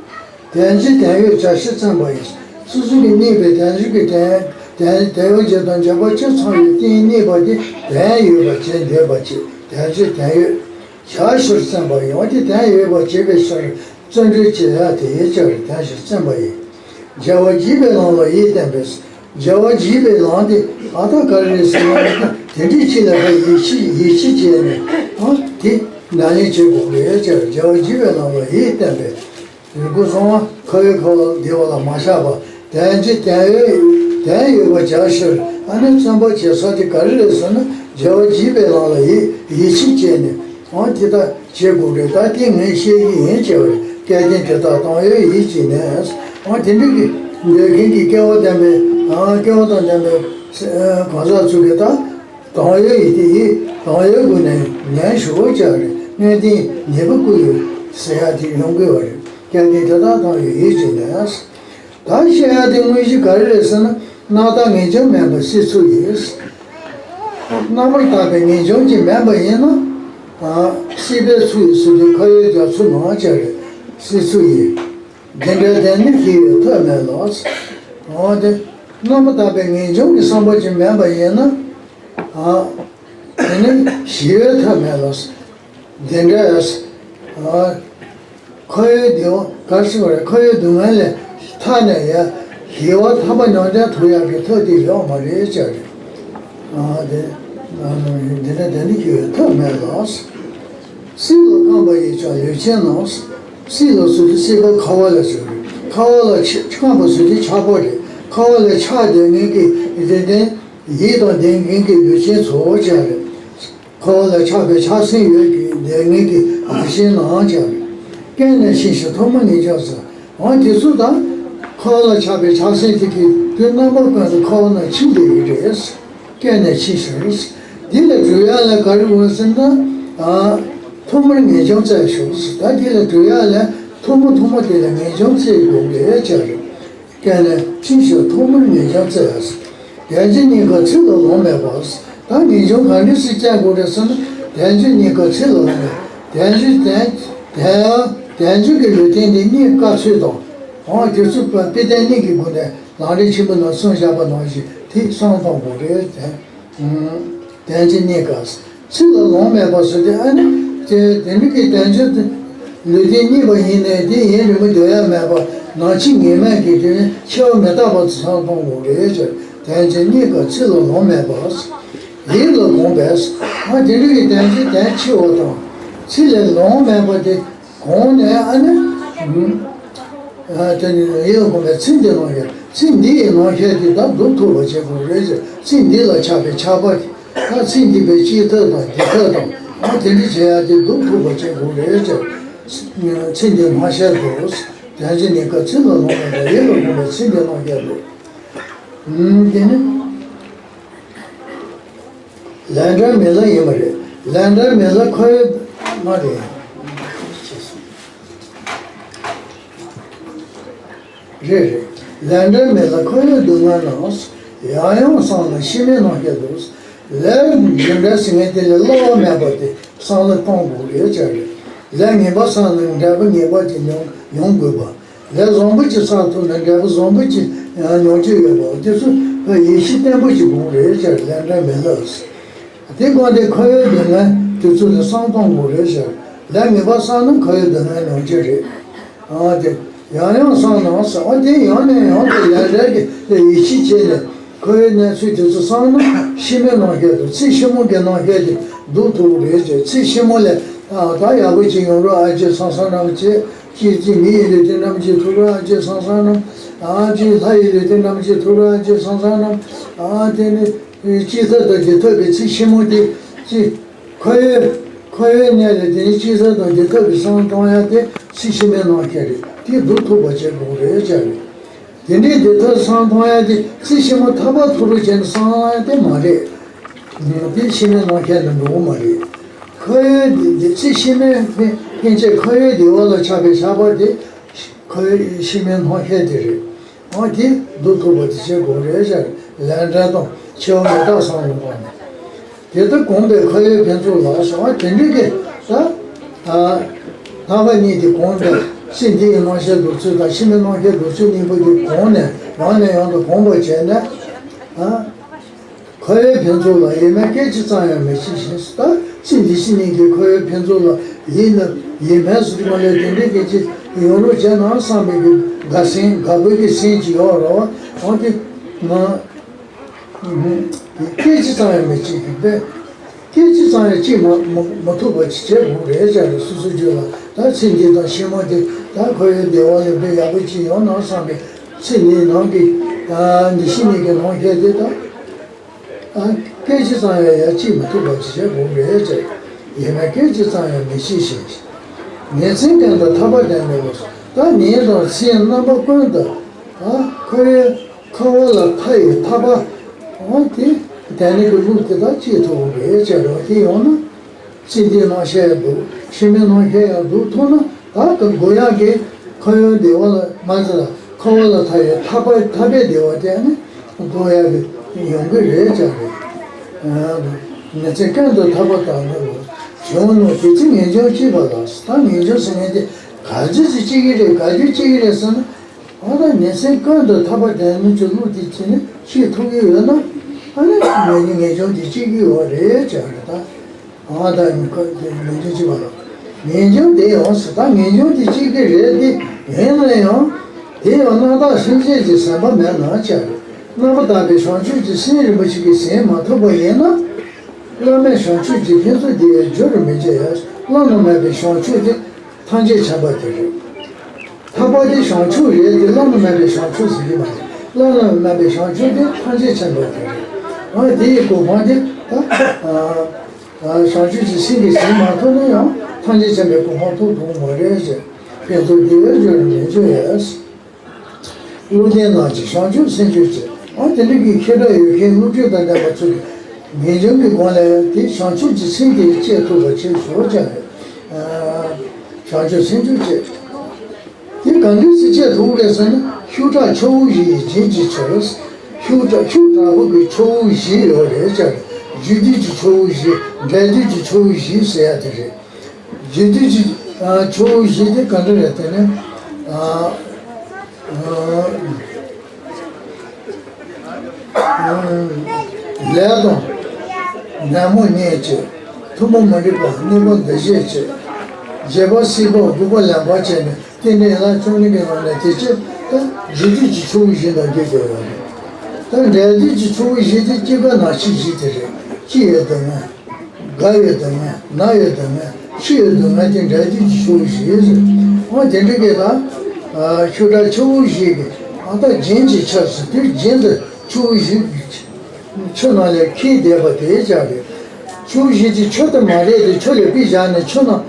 དོན་གྱི་དོན་ཡོད་བྱ་ཕྱིར་བརྩོན་པ་ཡིས། སོ་སོ་གི་གནས་པའི་དོན་གྱི་དོན་དོན་དོན་ཡོད་བྱེད་དང་འབྱོར་པ་ཆ་ཚང་བའི་རྟེན་གནས་པ་དེ་དོན་ཡོད་པར་བྱེད་འདོད་པ་བྱེད། དོན་གྱི་དོན་ཡོད་བྱ་ཕྱིར་བརྩོན་པ་ཡིས། འོ་དེ་དོན་ཡོད་པར་བྱེད་པའི་ཕྱིར། བརྩོན་འགྲུས་བྱེད་ཡ་དེ་ཡི་ཕྱིར་དོན་ཕྱིར་བརྩོན་པ་ཡིས། རྒྱལ་བ་དགྱེས་པའི་ལམ་ལ་ཡིད་བརྟན་པས། རྒྱལ་བ་དགྱེས་པའི་ལམ་དེ་ཨ་ད་ག་རེ་རེད་ཟེར་ན། དེ་འདྲའི་ཆེད་ལ་ཕར་ཡིད་ཆེས་ཡིད་ཆེས་བྱས་ནས་ཨ་དེ་ནང་ལེན་བྱེད་དགོས་རེད་ཅེས། རྒྱལ་བ་དགྱེས་པའི་ལམ་ལ་ཡིད་བརྟན་པས། རིགས་ཀུན་གསང་བ་ཁ་བའི་ཁ་བ་བདེ་བ་ལ་མ་ཆགས་པ། དོན་གྱི་དོན་ཡོད་དོན་ཡོད་པ་བྱ་ཕྱིར་ཨ་ནི་བརྩོན་པ་བྱེད་ས་དེ་ག་རེ་རེད་ཟེར་ན། རྒྱལ་བ་དགྱེས་པའི་ལམ་ལ་ཡིད་ཡིད་ཆེས་བྱས་ནས་ཨ་དེ་ལྟར་བྱེད་དགོས་རེད། ད་དེ་ངས་བཤད་ཀྱི་ཡིན་ཅེས་པ་རེད། སྐལ་ལྡན་དེ་དག་དོན་ཡོད་ཡིད་ཀྱིས་ནི། ཨ་དེ་འདྲ་གི་འདོད་མཁན་གྱི་སྐལ་བ་ལྡན་པའི་ཨ་སྐལ་བ་དང་ལྡན་པའི་གང་ཟག་ཚོ་གིས་ད་དོན་ཡོད་ཡིད་དེ་ཡིད་དོན་ཡོད་སྒོ་ནས་ཉན་ཞུ་བ་བྱ་རེད། སྣོད་ལྡན་ཉེས་པ་ཀུན་ཡོད་ཟེར་ཡ་དེ་ཡོང་དགོས་པ་རེད། སྐལ་ལྡན་དེ་དག་དོན་ཡོད་ཡིད་ཀྱིས་ནི། ད་བཤད་ཡ་དེ་དངོས་གཞི་ག་རེ་རེད་ཟེར་ན། རྣམ་དག་ངེས་འབྱུང་མེད་པ་སྲིད་ཚུལ་ཡིན། རྣམ་པར་དག་པའི་ངེས་འབྱུང་ཅིག་མེད་པ་ཡིན་ན། ཨ་སྲིད་པའི་ཚུལ་ཡིན་ཟེར་དུས་ཁ་ཡོད་རྒྱ་མཚོ་ནང་བཅས་རེད། སྲིད་ཚུལ་ཡིན། འདི་འདྲའི་དོན་ནི་ཞི་བའི་ཐབས་མེད་ལགས། འོ་དེ་རྣམ་པར་དག་པའི་ངེས་འབྱུང་གི་བསམ་པ་ཅིག་མེད་པ་ཡིན་ན། ཨ་དེ་ནི་ཞི་བའི་ཐབས་མེད་ལགས། འདི་འདྲ། ཨ་ཁ་ཡོད་སྡུག་ག་རེ་ཟེར་བ་རེད། ཁ་ཡོད་སྡུག་བསྔལ་ལས་ཐར་ནས་ཡ་ཞི་བ་ཐར་པ་མྱོང་བརྟན་ཐོབ་ཡག་གི་ཐབས་དེ་ཡོད་མ་རེད་ཅེས་རེད། ཨ་དེ་ཨ་འདི་འདྲ་དེ་ནི་ཞི་བའི་ཐབས་མེད་ལགས། སྲིད་ལ་རྐང་པ་ཡིས་ཀྱང་ལུས་ཅན་རྣམས། སྲིད་ལ་ཟེར་དུས་སྲིད་པ་ཁ་བ་ལ་ཟེར་རེད། ཁ་བ་ལ་ཆ་རྐང་པ་ཟེར་དུས་ཆགས་པ་རེད། ཁ་བ་ལ་ཆགས་བསྡད་མཁན་གྱི་རེ་ལྡན་ཡིད་དང་ལྡན་མཁན་གྱི་ལུས་ཅན་ཚོ་བཅས་རེད། ཁ་བ་ལ་ཆགས་པའི་ཆགས་སེམས་ཡོད་ཀྱི་ལྡན་མཁན་གྱི་རང་བཞིན་རྣམས་ཀྱང་རེད། སྐྱེས་ནས་ཤི་ཞིང་ཐོག་མར་ངེས་འབྱུང་ཟེར། འོ་དེ་ཚོ་དང་། ཁ་བ་ལ་ཆགས་པའི་ཆགས་སེམས་དེ་གི་དུས་རྣམ་པ་ཀུན་ཏུ་ཁ་བ་ན་འཆི་བསྡད་ཀྱི་རེད། སྐྱེས་ནས་ཤི་ཞིང་། འདི་ལས་གྲོལ་ཡ་ལ་ག་རེ་དགོས་ཟེར་ན། ཨ་ཐོག་མར་ངེས་འབྱུང་བཙལ་ཤོག་ད་འདི་ལས་གྲོལ་ཡ་ལ་ཐོག་མ་ཐོག་མ་དེ་ལ་ངེས་འབྱུང་བཙལ་དགོས་ཀྱི་རེད་ཅེས་རེད། སྐྱེས་ནས་འཆི་ཞིང་ཐོག་མར་ངེས་འབྱུང་བཙལ། དོན་གྱི་རྙེད་དཀའ་ཚིག་ལ་ལོང་མེད་པ། ད་ངེས་འབྱུང་ག་འདྲ་ཞིག་བཙལ་དགོས་རེད་ཟེར་ན། དོན་གྱི་རྙེད་དཀའ་ཚིག་ལ་ལོང་མེད། དོན་གྱི་དོན་དོན་དོན་གྱི་ལུས་རྟེན་འདི་རྙེད་དཀའ་ཚུལ་དང་། འོ་དེ་ཚོ་དཔེ་དོན་གཉིས་ཀྱི་སྒོ་ནས་ལམ་རིམ་ཆེན་པོ་ནང་གསུངས་བཞག་པ་ནང་བཞིན་དེ་བསམ་གཏོང་དགོས་རེད་དེ། དོན་གྱི་རྙེད་དཀའ། ཚིག་ལ་ལོང་མེད་པ་ཟེར་དུས་ཨ་ནི། དེ་དེ་འདྲ་གི་དོན་གྱི་ལུས་རྟེན་རྙེད་པ་ཡིན་ནའི་དེ་ཡུན་རིང་པོ་སྡོད་ཡ་མེད་པ། ནང་འཆི་ངེས་མེད་ཀྱི་དེ་ནི་འཆི་བ་མི་རྟག་པ་བསམ་གཏོང་དགོས་རེད་ཅེས། དོན་གྱི་རྙེད་དཀའ་ཚིག་ལ་ལོང་མེད་པ། ཡིད་ལ་དགོངས་པས། ཨ་དེ་འདྲ་གི་དོན་གྱི་དོན་ཆེ་བ་དང་། ཚིག་ལ་ལོང་མེད་པ་དེ། གོང་ནས་ཨ་ནི། ཨ་དེ་ནི་ཡིད་ལ་དགོངས་པའི་ཚིག་འདི་ལོང་ཡ། ཚིག་འདི་ཡི་ལོང་བཤད་དེ་དག་སྒྲུབ་ཐུབ་པ་བྱེད་དགོས་རེད་ཟེར། ཚིག་འདི་ལ་ཆགས་པའི་ཆགས་པ་དེ། ད་ཚིག་འདི་པའི་སྐྱེ་ཐབས་དང་འདི་ཐབས་དང་། ཨ་དེ་འདྲ་བྱེད་ཡ་དེ་སྒྲུབ་ཐུབ་པ་བྱེད་དགོས་རེད་ཟེར། ཚེ་འདིའི་སྣང་ཤས་དུ། དོན་གྱི་གནས་སྐབས་ཚེ་ལ་ལོངས་པ་དང་ཡིད་ལ་ལོངས་པའི་ཚེ་འདིའི་སྣང་ཤས་དུ། ཨུམ། དེ་ནི། ལས་འབྲས་མེད་ལ་ཡིན་པ་རེད། ལས་འབྲས་མེད་ལ་ཁོ་ཡོད་མ་རེད། རེད་རེད། ལས་འབྲས་མེད་ལ་ཁོ་ཡོད་སྡུག་བསྔལ་རྣམས། ཡང་ཡང་བསམས་ན་ཕྱི་མའི་སྣང་ཤས་དུ། ལས་འབྲས་ཟེར་མཁན་དེ་ལས་སླ་བ་མེད་པ་དེ་བསམ་བློ་གཏོང་དགོས་རེད་ཅེས་རེད། ལས་ངན་པ་བསགས་ན་འབྲས་བུ་ངན་པ་དེ་མྱོང་མྱོང་དགོས་པ། ལས་བཟང་པོ་ཅིག་བསགས་ཐུབ་ན་འབྲས་བུ་བཟང་པོ་ཅིག་ཡང་མྱོང་རྒྱུ་ཡོད་པ། དེ་ཚོ་ཡིད་ཆེས་བརྟན་པོ་ཅིག་དགོས་རེད་ཅེས་ལས་འབྲས་མེད་ལ། དེ་དགོས་དེ་ཁོ་ཡོད་སྡུག་བསྔལ་དེ་ཚོ་ལ་བསམ་གཏོང་དགོས་རེད་ཅེས། ལས་ངན་པ་བསགས་ན་ཁོ་ཡོད་སྡུག་བསྔལ་མྱོང་རྒྱུ་རེད། ཨ་དེ། ཡང་ཡང་བསམས་ན་ཟེར་བ་དེ་ཡང་ནས་ཡང་དུ་ལས་འབྲས་ཀྱི་ཡིད་ཆེས་བྱས་ནས་ཁོ་ཡོད་གནས་ཚུལ་དེ་ཚོ་བསམས་ན་ཕྱི་མའི་སྣང་ཤས་དུ། ཚེ་ཕྱི་མ་གི་སྣང་ཤས་དེ་སྡུག་ཐུབ་རེད་ཅེས། ཚེ་ཕྱི་མ་ལས་ཨ་ད་ཡག་པོ་ཅིག་ཡོང་རོགས་ཨ་ཅེ་སང་སང་རྣམས་ཅེས། ཅེས་ཅེས་མི་ཡི་ལུས་རྟེན་རྣམས་ཀྱི་ཐུགས་ར་ཨ་ཅེ་སང་སང་རྣམས། ཨ་ཅེ་ལྷ་ཡི་ལུས་རྟེན་རྣམས་ཀྱི་ཐུགས་ར་ཨ་ཅེ་སང་སང་རྣམས། ཨ་དེ་ནི་སྐྱེ་ས་དང་འདི་ཐོབ་པའི་ཚེ་ཕྱི་མ་དེ་ཅེས། ཁོ་ཡོད་ཁོ་ཡོད་གནས་ལས་དེ་ནི་སྐྱེ་ས་དང་འདི་ཐོབ་པའི་བསམ་གཏོང་ཡ་དེ་ཚེ་ཕྱི་མའི་སྣང་ཤས་རེད། དེ་སྡུག་ཐུབ་པ་བྱེད་དགོས་རེད་ཅེས་རེད། དེ་འདྲའི་འདི་ཐོབ་བསམ་གཏོང་ཡ་དེ་ཚེ་ཕྱི་མ་ཐར་པ་ཐོབ་རོགས་བྱས་ནས་བསམ་ཡ་དེ་མ་རེད། དེ་ཕྱི་མའི་སྣང་ཤས་ལ་འགྲོ་གི་མ་རེད། ཁོ་ཡོད་འདི་འདི་ཚེ་ཕྱི་མའི་ཕན་ཕན་ཆད་ཁོ་ཡོད་བདེ་བ་ལ་ཆགས་པའི་ཆགས་པ་དེ་ཁོ་ཡོད་ཕྱི་མའི་སྣང་ཤས་དེ་རེད། འོ་དེ་སྡུག་ཐུབ་པ་དེ་བྱེད་དགོས་རེད་ཟེར། ལས་འབྲས་དང་འཆི་བ་མི་རྟག་བསམ་བློ་བཏང་ནས། དེ་ལྟར་གོམས་པས་ཁོ་ཡོད་ཕན་ཚུན་ལ་ཟེར་བ་དེ་འདྲ་གི་ད། ཨ། ལྷག་པ་གཉིས་དེ་གོམས་པས་ཚེ་འདིའི་སྣང་ཤས་འདུག་ཚུལ་དང་ཕྱི་མའི་སྣང་ཤས་འདུག་ཚུལ་གཉིས་པོ་དེ་གོམས་ནས་ཡང་ནས་ཡང་དུ་གོམས་པར་བྱས་ནས། ཨ། ཁོ་ཡོད་ཕན་ཚུན་ལ་ཡིད་སྨོན་སྐད་ཅིག་ཙམ་ཡང་མི་བྱེད་ཅིང་། ད་ཚེ་འདི་ཕྱི་གཉིས་ཀྱི་ཁོ་ཡོད་ཕན་ཚུན་ལ་ཡིད་ནི་ཡིད་སྨོན་ཟེར་གྱི་མ་ལས་དེ་འདྲའི་སྐད་ཅིག་ཡོང་རོགས་བྱས་ན་བསམ་པའི་གི་དགའ་སེམས་དགའ་པོའི་གི་སེམས་ཅིག་ཡོད་རེད་བ། འོ་དེ་ང་སྐད་ཅིག་ཙམ་ཡང་མི་བྱེད་ཀྱི་པས། སྐད་ཅིག་ཙམ་ཡང་ཅིག་མ་མ་མ་ཐུབ་པ་ཅིག་བྱེད་དགོས་རེད་ཅེས་རེད། སོ་སོའི་རྒྱུད་ལ་ད་ཚེ་འདི་དང་ཕྱི་མ་འདི་ད་ཁོ་ཡོད་བདེ་བ་ལ་དཔེ་ཡག་པོ་ཅིག་ཡོང་ན་བསམ་པའི་ཚེ་འདིའི་ནང་གི་ད་འདི་ཕྱི་གཉིས་ཀྱི་ནང་བཞིན་དེ་ད། ཨ། སྐད་ཅིག་ཙམ་ཡང་ཡ་གཅིག་མི་ཐུབ་པ་ཅིག་བྱེད་དགོས་རེད་ཅེས། ཡིད་སྨོན་སྐད་ཅིག་ཙམ་ཡང་མི་བྱེད་ཅིང་། ཉིན་མཚན་ཀུན་ཏུ་ཐར་པ་དོན་ནི་ལོ། ད་ཉིན་དང་མཚན་རྣམ་པ་ཀུན་ཏུ། ཨ། ཁོ་བོའི་ཁོ་བོ་ལ་མཐའ་ཡས་ཐར་པ། འོ་དེ་དོན་ནི་གི་ལུགས་དེ་དག་སྐྱེ་ཐུབ་རེད་ཅེས་རོ། དེ་ཡོང་ན། ཚེ་འདིའི་སྣང་ཤས་ཡང་འདུག་ཕྱི་མའི་སྣང་ཤས་ཡང་འདུག་ཐུབ་ན། ད་ག་འགོ་ཡག་གི་ཁོ་བོའི་བདེ་བ་ལ་མ་ཟད་ལ་ཁོ་བོ་ལ་མཐའ་ཡས་ཐར་པ་ཐར་པའི་བདེ་བ་དེ་ནི་འགོ་ཡག་གི་ཡོང་གི་རེད་ཅག་རེད། ཨ། ཉིན་མཚན་ཀུན་ཏུ་ཐར་པ་དང་ནི་ལོ། བྱུང་ནོ་དེ་ཚེ་ངེས་འབྱུང་སྐྱེས་པ་ལ། ད་ངེས་འབྱུང་ཟེར་མཁན་དེ་ག་ཚོད་ཅིག་སྐྱེ་གི་རེད། ག་དུས་སྐྱེ་གི་རེད་ཟེར་ན། ཨ་ད་ཉིན་མཚན་ཀུན་ཏུ་ཐར་པ་དོན་ནི་ལོ་དེ་ཅི་ནི་ཤེས་ཐུབ་ཀྱི་ཡོད་ན། ཨ་ནི་ངེས་ངེས་འབྱུང་དེ་སྐྱེ་གི་ཡོད་རེད་ཅག་རེད་ད། ཨ་ད་ནི་ཁོ་དེ་ངེས་འབྱུང་སྐྱེས་པ་ལ། ངེས་འབྱུང་དེ་ཡང་ཟེར། ད་ངེས་འབྱུང་དེ་སྐྱེ་གི་རེད་དེ། ཡིན་ན་ཡང་དེ་ཡང་རྣམ་དག་སེམས་ཅན་གྱི་སེམས་པ་མེད་ན་ཅག་རེད། རྣམ་པར་དག་པའི་བྱང་ཆུབ་ཀྱི་སེམས་རིན་པོ་ཆེ་གི་ཟིན་མ་ཐུབ་པ་ཡིན་ན། བླ་མེད་བྱང་ཆུབ་ཀྱི་ཕན་ཚུན་བདེ་བའི་རྒྱུ་རུ་མི་འགྱུར་ཡང་། བླ་ན་མེད་པའི་བྱང་ཆུབ་དེ་ཐམས་ཅད་མཁྱེན་པ་དེ་རེད། ཐར་པ་དེ་བྱང་ཆུབ་རེད་དེ། བླ་ན་མེད་པའི་བྱང་ཆུབ་ཟེར་གྱི་མ་རེད། བླ་ན་མེད་པའི་བྱང་ཆུབ་དེ་ཐམས་ཅད་མཁྱེན་པ་དེ་རེད། འོ་དེ་ཡི་གོ་འཕང་དེ་ད། ཨ། བྱང་ཆུབ་ཀྱི་སེམས་ཀྱིས་ཟིན་མ་ཐུབ་ན་ཡང་ཐམས་ཅད་མཁྱེན་པའི་གོ་འཕང་ཐོབ་ཐུབ་མ་རེད་ཅེས། ཕན་ཚུན་བདེ་བའི་རྒྱུ་རུ་མི་འགྱུར་ཡང་། བློ་ལྡན་རྣམས་ཀྱིས་བྱང་ཆུབ་སེམས་མཆོག་སྐྱེ། ཨ་དེ་འདྲ་གི་ཁྱད་པར་ཡོད་མཁན་བློ་གྲོས་དང་ལྡན་པ་ཚོ་གིས་ངེས་འབྱུང་གི་སྒོ་ནས་དེ་བྱང་ཆུབ་ཀྱི་སེམས་དེ་སྐྱེ་ཐུབ་པ་བྱེད་ཆོག་ཀྱང་རེད། བྱང་ཆུབ་སེམས་མཆོག་སྐྱེ། དེ་གང་འདྲ་སེ་སྐྱེ་ཐུབ་རེད་ཟེར་ན། ཤུགས་དྲག་ཆུ་བོ་བཞི་ཡི་རྒྱུན་གྱི་ཆུ། ཤུགས་དྲག་ཤུགས་དྲག་པོ་གི་ཆུ་བོ་བཞི་ཡོད་རེད་ཅག་རྒྱུ་དུས་ཀྱི་ཆུ་བོ་བཞི། འབྲས་དུས་ཀྱི་ཆུ་བོ་བཞི་ཟེར་ཡ་དེ་རེད། རྒྱུ་དུས་ཀྱི་ཨ་ཆུ་བོ་བཞི་དེ་གང་འདྲ་རེད་དེ་ནི། ཨ་ཨ་ལས་དང་ནད་མུག་གཉིས་བྱེད། ཐུན་མོང་མ་རིག་པ་གནོད་པ་འདུ་ཤེས་བྱེད། བརྗེད་པ་སྲིད་པ་རྒུད་པ་ལེན་པ་བྱས་ནས། རྟེན་འབྲེལ་ཡན་ལག་བཅུ་གཉིས་ཀྱི་ནང་ནས་དེ་ཅི་ད་རྒྱུ་དུས་ཀྱི་ཆུ་བོ་བཞི་དང་འདུས་ཏེ་ཡོད་རེད། ད་འབྲས་དུས་ཀྱི་ཆུ་བོ་བཞི་དེ་སྐྱེ་རྒ་ན་འཆི་བཞི་དེ་རེད། སྐྱེ་ཡི་སྡུག་བསྔལ། རྒ་ཡི་སྡུག་བསྔལ། ན་ཡི་སྡུག་བསྔལ། འཆི་ཡི་སྡུག་བསྔལ་དེ་འབྲས་དུས་ཀྱི་ཆུ་བོ་བཞི་རེད། འོ་དེ་འདྲ་གི་ད་ཤུགས་དྲག་ཆུ་བོ་བཞི་གི་ཨ་ད་རྒྱུན་གྱི་ཆུ་ཟེར་དུས་རྒྱུན་དུ་ཆུ་བོ་བཞི་ཆུ་ནང་ལས་འཁྱིལ་བསྡད་པ་དེ་ཅག་རེད། ཆུ་བོ་བཞི་དེ་ཆུ་དེ་མ་རེད་དེ། ཆུ་ལས་ཕུད་བཞག་ནས་ཆུ་ནང་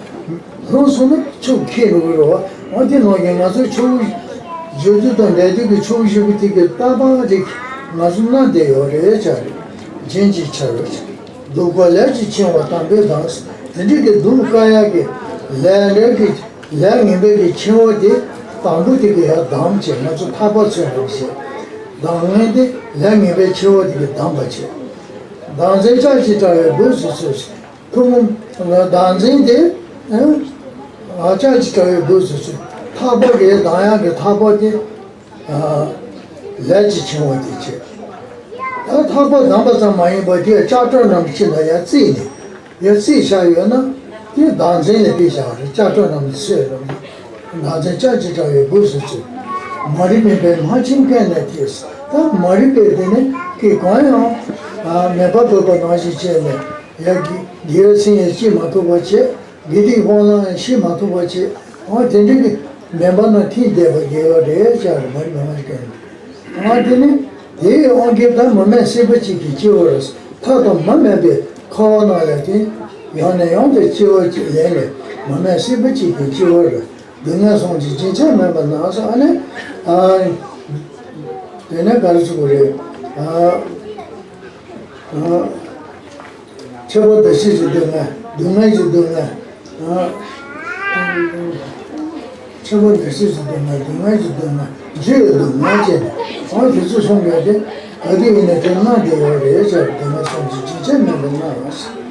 ལྷུང་སོང་ན་ཆུ་ཁྱེར་འགྲོ་གི་རེད་བ། འོ་དེ་ནང་བཞིན་ང་ཚོའི་ཆུ་བོ་བརྗོད་དུས་དང་འབྲེལ་དུས་ཀྱི་ཆུ་བོ་བཞི་པོ་དེ་གི་རྟག་པ་དེ་ང་ཚོ་མནར་བསྡད་ཡོད་རེད་ཅག་རེད། རྒྱན་གྱི་ཆ་རེད། གདུགས་དཀར་ལས་ཀྱི་འཆིང་བ་དམ་པའི་གདམས། དེ་འདྲའི་གི་གདུགས་དཀར་ཡག་གི་ལས་འབྲས་ཀྱི་ལས་ངན་པའི་གི་འཆིང་བ་དེ་དང་པོ་དེ་གི་ཡར་བསྡམས་བྱས། ང་ཚོ་ཐར་པ་འཚོལ་རོགས་བྱས། གདམས་ངན་དེ་ལས་ངན་པའི་འཆིང་བ་དེ་གི་བསྡམས་པ་བྱས། གདམས་ངན་ལྕགས་ཀྱུ་དྲ་བའི་སྦུབས་སུ་ཚུད། ཐུན་མོང་གདམས་ངན་དེ། ཨ། ལྕགས་ཀྱུ་དྲ་བའི་སྦུབས་སུ་ཚུད། ཐག་པ་གི་གདམས་ངན་གྱི་ཐག་པ་དེ། ཨ། ལས་ཀྱི་འཆིང་བ་དེ་བྱས། ད་ཐག་པ་བསྡམས་པ་ཙམ་མ་ཡིན་པར་དེ་ལྕགས་སྒྲོག་རྣམས་ཀྱི་ནང་ཡར་བརྩིགས་ནས། ཡར་བརྩིགས་བཞག་ཡོད་ན། དེ་གདམས་ངན་ལ་དཔེ་བཞག་རེད། ལྕགས་སྒྲོག་རྣམས་ཚོས་རེད། གདམས་ངན་ལྕགས་ཀྱུ་དྲ་བའི་སྦུབས་སུ་ཚུད། མ་རིག་མུན་པའི་མ་ཆེན་སྐེད་ནས་ཐེགས། ད་མ་རིག་པའི་དེ་ནི་སྐེ་གང་ཡང་མེ་འབར་བབས་པ་ནང་བཞིན་བྱས་ནས། ཡར་དགེ་བའི་མཚན་ཡང་སྐྱེ་མ་ཐུབ་པ་བྱས། དགེ་སྡིག་སྤང་བླང་ཡང་ཤེས་མ་ཐུབ་པ་བྱས། འོ་དེ་འདྲ་གི་མེ་འབར་ནང་ཐིམ་བསྡད་པ་དགེ་བ་རེད་ཅག་རེད། མ་རིག་མུན་པ་ཆེན་སྐེད་ནས། འོ་དེ་ནི་དེའི་དབང་གིས་ད་མི་མེད་སྲིད་པ་གཅིག་གི་སྤྱི་བོར་ཐག་དང་མ་མེད་པའི་ཁ་བ་ནང་ལས་དེ་ཡང་ནས་ཡང་དུ་སྐྱེ་བ་ཅིག་ལེན་ནས། མི་མེད་སྲིད་པ་གཅིག་གི་སྤྱི་བོར་སྡུག་བསྔལ་གསུམ་གྱིས་རྒྱུན་ཆད་མེད་པར་མནར་སོང་། ཨ་ནི། ཨ། དེ་ནས་ག་རེ་ཟེར་དགོས་རེད། ཨ། ཨ། ཁྱད་པར་འདུ་བྱེད་ཀྱི་སྡུག་བསྔལ། སྡུག་བསྔལ་གྱི་སྡུག་བསྔལ། ཨ། ཁྱད་པར་འདུ་བྱེད་ཀྱི་སྡུག་བསྔལ། སྡུག་བསྔལ་གྱི་སྡུག་བསྔལ། རྒྱུ་ཡི་སྡུག་བསྔལ་བཅས་ནས། འོ་དེ་ཚོ་གསུམ་ཀ་དེ་ག་དུས་ཡིན་ནའི་དེ་མནར་བསྡད་ཡོད་རེད་ཅག་སྡུག་བསྔལ་གསུམ་གྱིས་རྒྱུན་ཆད་མེད་པར་མནར་བ།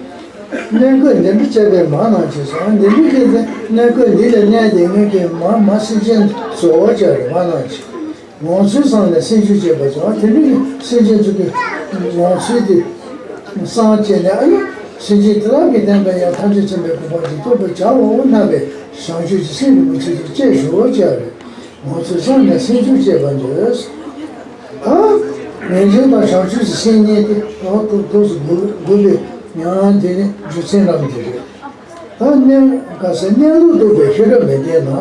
གནས་བཀོད་འདི་འདྲ་བྱས་པས་མ་ནམ་མཁའི་ས། འདི་འདྲ་བྱས་ཏེ་གནས་བཀོད་འདི་ལ་གནས་ཏེ་ངེད་ཀྱི་མ་མ་སེམས་ཅན་གཙོ་བོ་ཅག་རེད། མ་ནམ་མཁའི་ངང་ཚུལ་བསམ་ནས་སེམས་ཤུགས་བསྐྱེད་པ་བྱ། དེ་འདྲ་གི་སེམས་ཅན་ཚོ་གི་ངང་ཚུལ་དེ་བསམ་བྱས་ནས། ཨ་ནི་སེམས་ཅན་དེ་དག་གི་བསྟན་པ་ཡང་ཐམས་ཅད་མཁྱེན་པའི་གོ་འཕང་ཅིག་ཐོབ་པར་བྱའོ་སྙམ་པའི་བྱང་ཆུབ་ཀྱི་སེམས་རིན་པོ་ཆེ་དེ་བསྐྱེད་ཤོག་ཅག་རེད། ངང་ཚུལ་བསམ་ནས་སེམས་ཤུགས་བསྐྱེད་པར་འདོད། ད་ངེས་འབྱུང་དང་བྱང་ཆུབ་ཀྱི་སེམས་གཉིས་དེ་ད་ཐུག་ཐུགས་སུ་དགོས་པའི་ཉམས་དེ་ནི་རྒྱུ་མཚན་རྣམས་དེ་རེད། ད་གནས་ག་ཟེར། གནས་ལུགས་རྟོགས་པའི་ཤེས་རབ་མི་ལྡན་ན།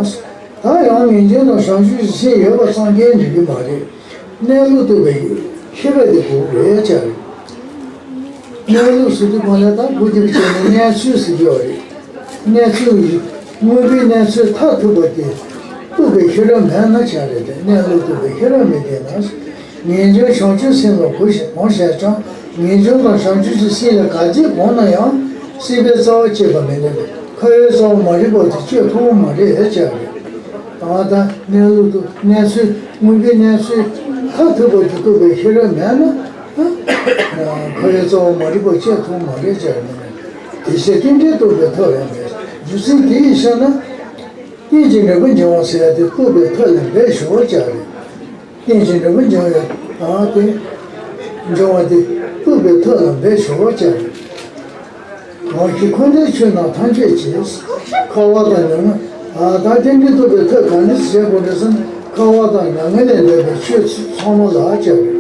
ད་ཡང་ངེས་འབྱུང་དང་བྱང་ཆུབ་ཀྱི་སེམས་ཡོད་པ་ཙམ་གྱིས་འགྲིག་གི་མ་རེད། གནས་ལུགས་རྟོགས་པའི་ཤེས་རབ་དེ་དགོས་རེད་ཅག་རེད། གནས་ལུགས་ཟེར་དུས་གང་ལ་ད་བུ་དེ་བྱས་ནས་གནས་ཚུལ་ཟེར་གྱི་ཡོད་རེད། གནས་ཚུལ་ཡིན། དངོས་པོའི་གནས་ཚུལ་མཐར་ཐུག་པ་དེ་རྟོགས་པའི་ཤེས་རབ་མེད་ན་ཅག་རེད་དེ། གནས་ལུགས་རྟོགས་པའི་ཤེས་རབ་མི་ལྡན་ན། ངེས་འབྱུང་བྱང་ཆུབ་སེམས་ལ་གོ་ཞིང་གོང་བཤད་ཀྱང་། ངེས་འབྱུང་དང་བྱང་ཆུབ་ཀྱི་སེམས་ལ་ག་ཚད་གོམས་ན་ཡང་སྲིད་པའི་རྩ་བ་བཅད་པ་མི་ནུས་པས། ཁ་ཡོད་རྩ་བ་མ་རིག་པ་དེ་གཅོད་ཐུབ་པ་མ་རེད་ཅག་རེད། ད་ལྟ་གནས་ལུགས་རྟོགས། གནས་ཚུལ། དངོས་པོའི་གནས་ཚུལ་མཐར་ཐུག་པ་དེ་རྟོགས་པའི་ཤེས་རབ་མེད་ན། ཁ་ཡོད་རྩ་བ་མ་རིག་པ་གཅོད་ཐུབ་པ་མ་རེད་ཅག་རེད། དེ་བཞིན་རྟེན་འབྲེལ་རྟོགས་པའི་ཐབས་ལ་འབད། རྒྱུ་མཚན་དེ་ཡིས་ཤེས་ན། རྟེན་ཅིང་འབྲེལ་པར་འབྱུང་བ་ཟེར་ཡ་དེ་རྟོགས་པའི་ཐབས་ལ་འབད་ཤོག་ཅག་རེད། རྟེན་ཅིང་འབྲེལ་པར་འབྱུང་བའི་ཨ་དེ། འབྱུང་བ་དེ་རྟོགས་པའི་ཐབས་ལ་འབད་ཤོག་ཅག་རེད། གང་ཞིག་འཁོར་འདས་ཆོས་རྣམས་ཐམས་ཅད་ཀྱི། འཁོར་བ་དང་མྱ་ངན། ཨ་ད་རྟེན་འབྲེལ་རྟོགས་པའི་ཐབས་ག་ནས་བྱེད་དགོས་རེད་ཟེར་ན། འཁོར་བ་དང་མྱ་ངན་ལས་འདས་པའི་ཆོས་ཚང་མ་ལ་ཅག་རེད།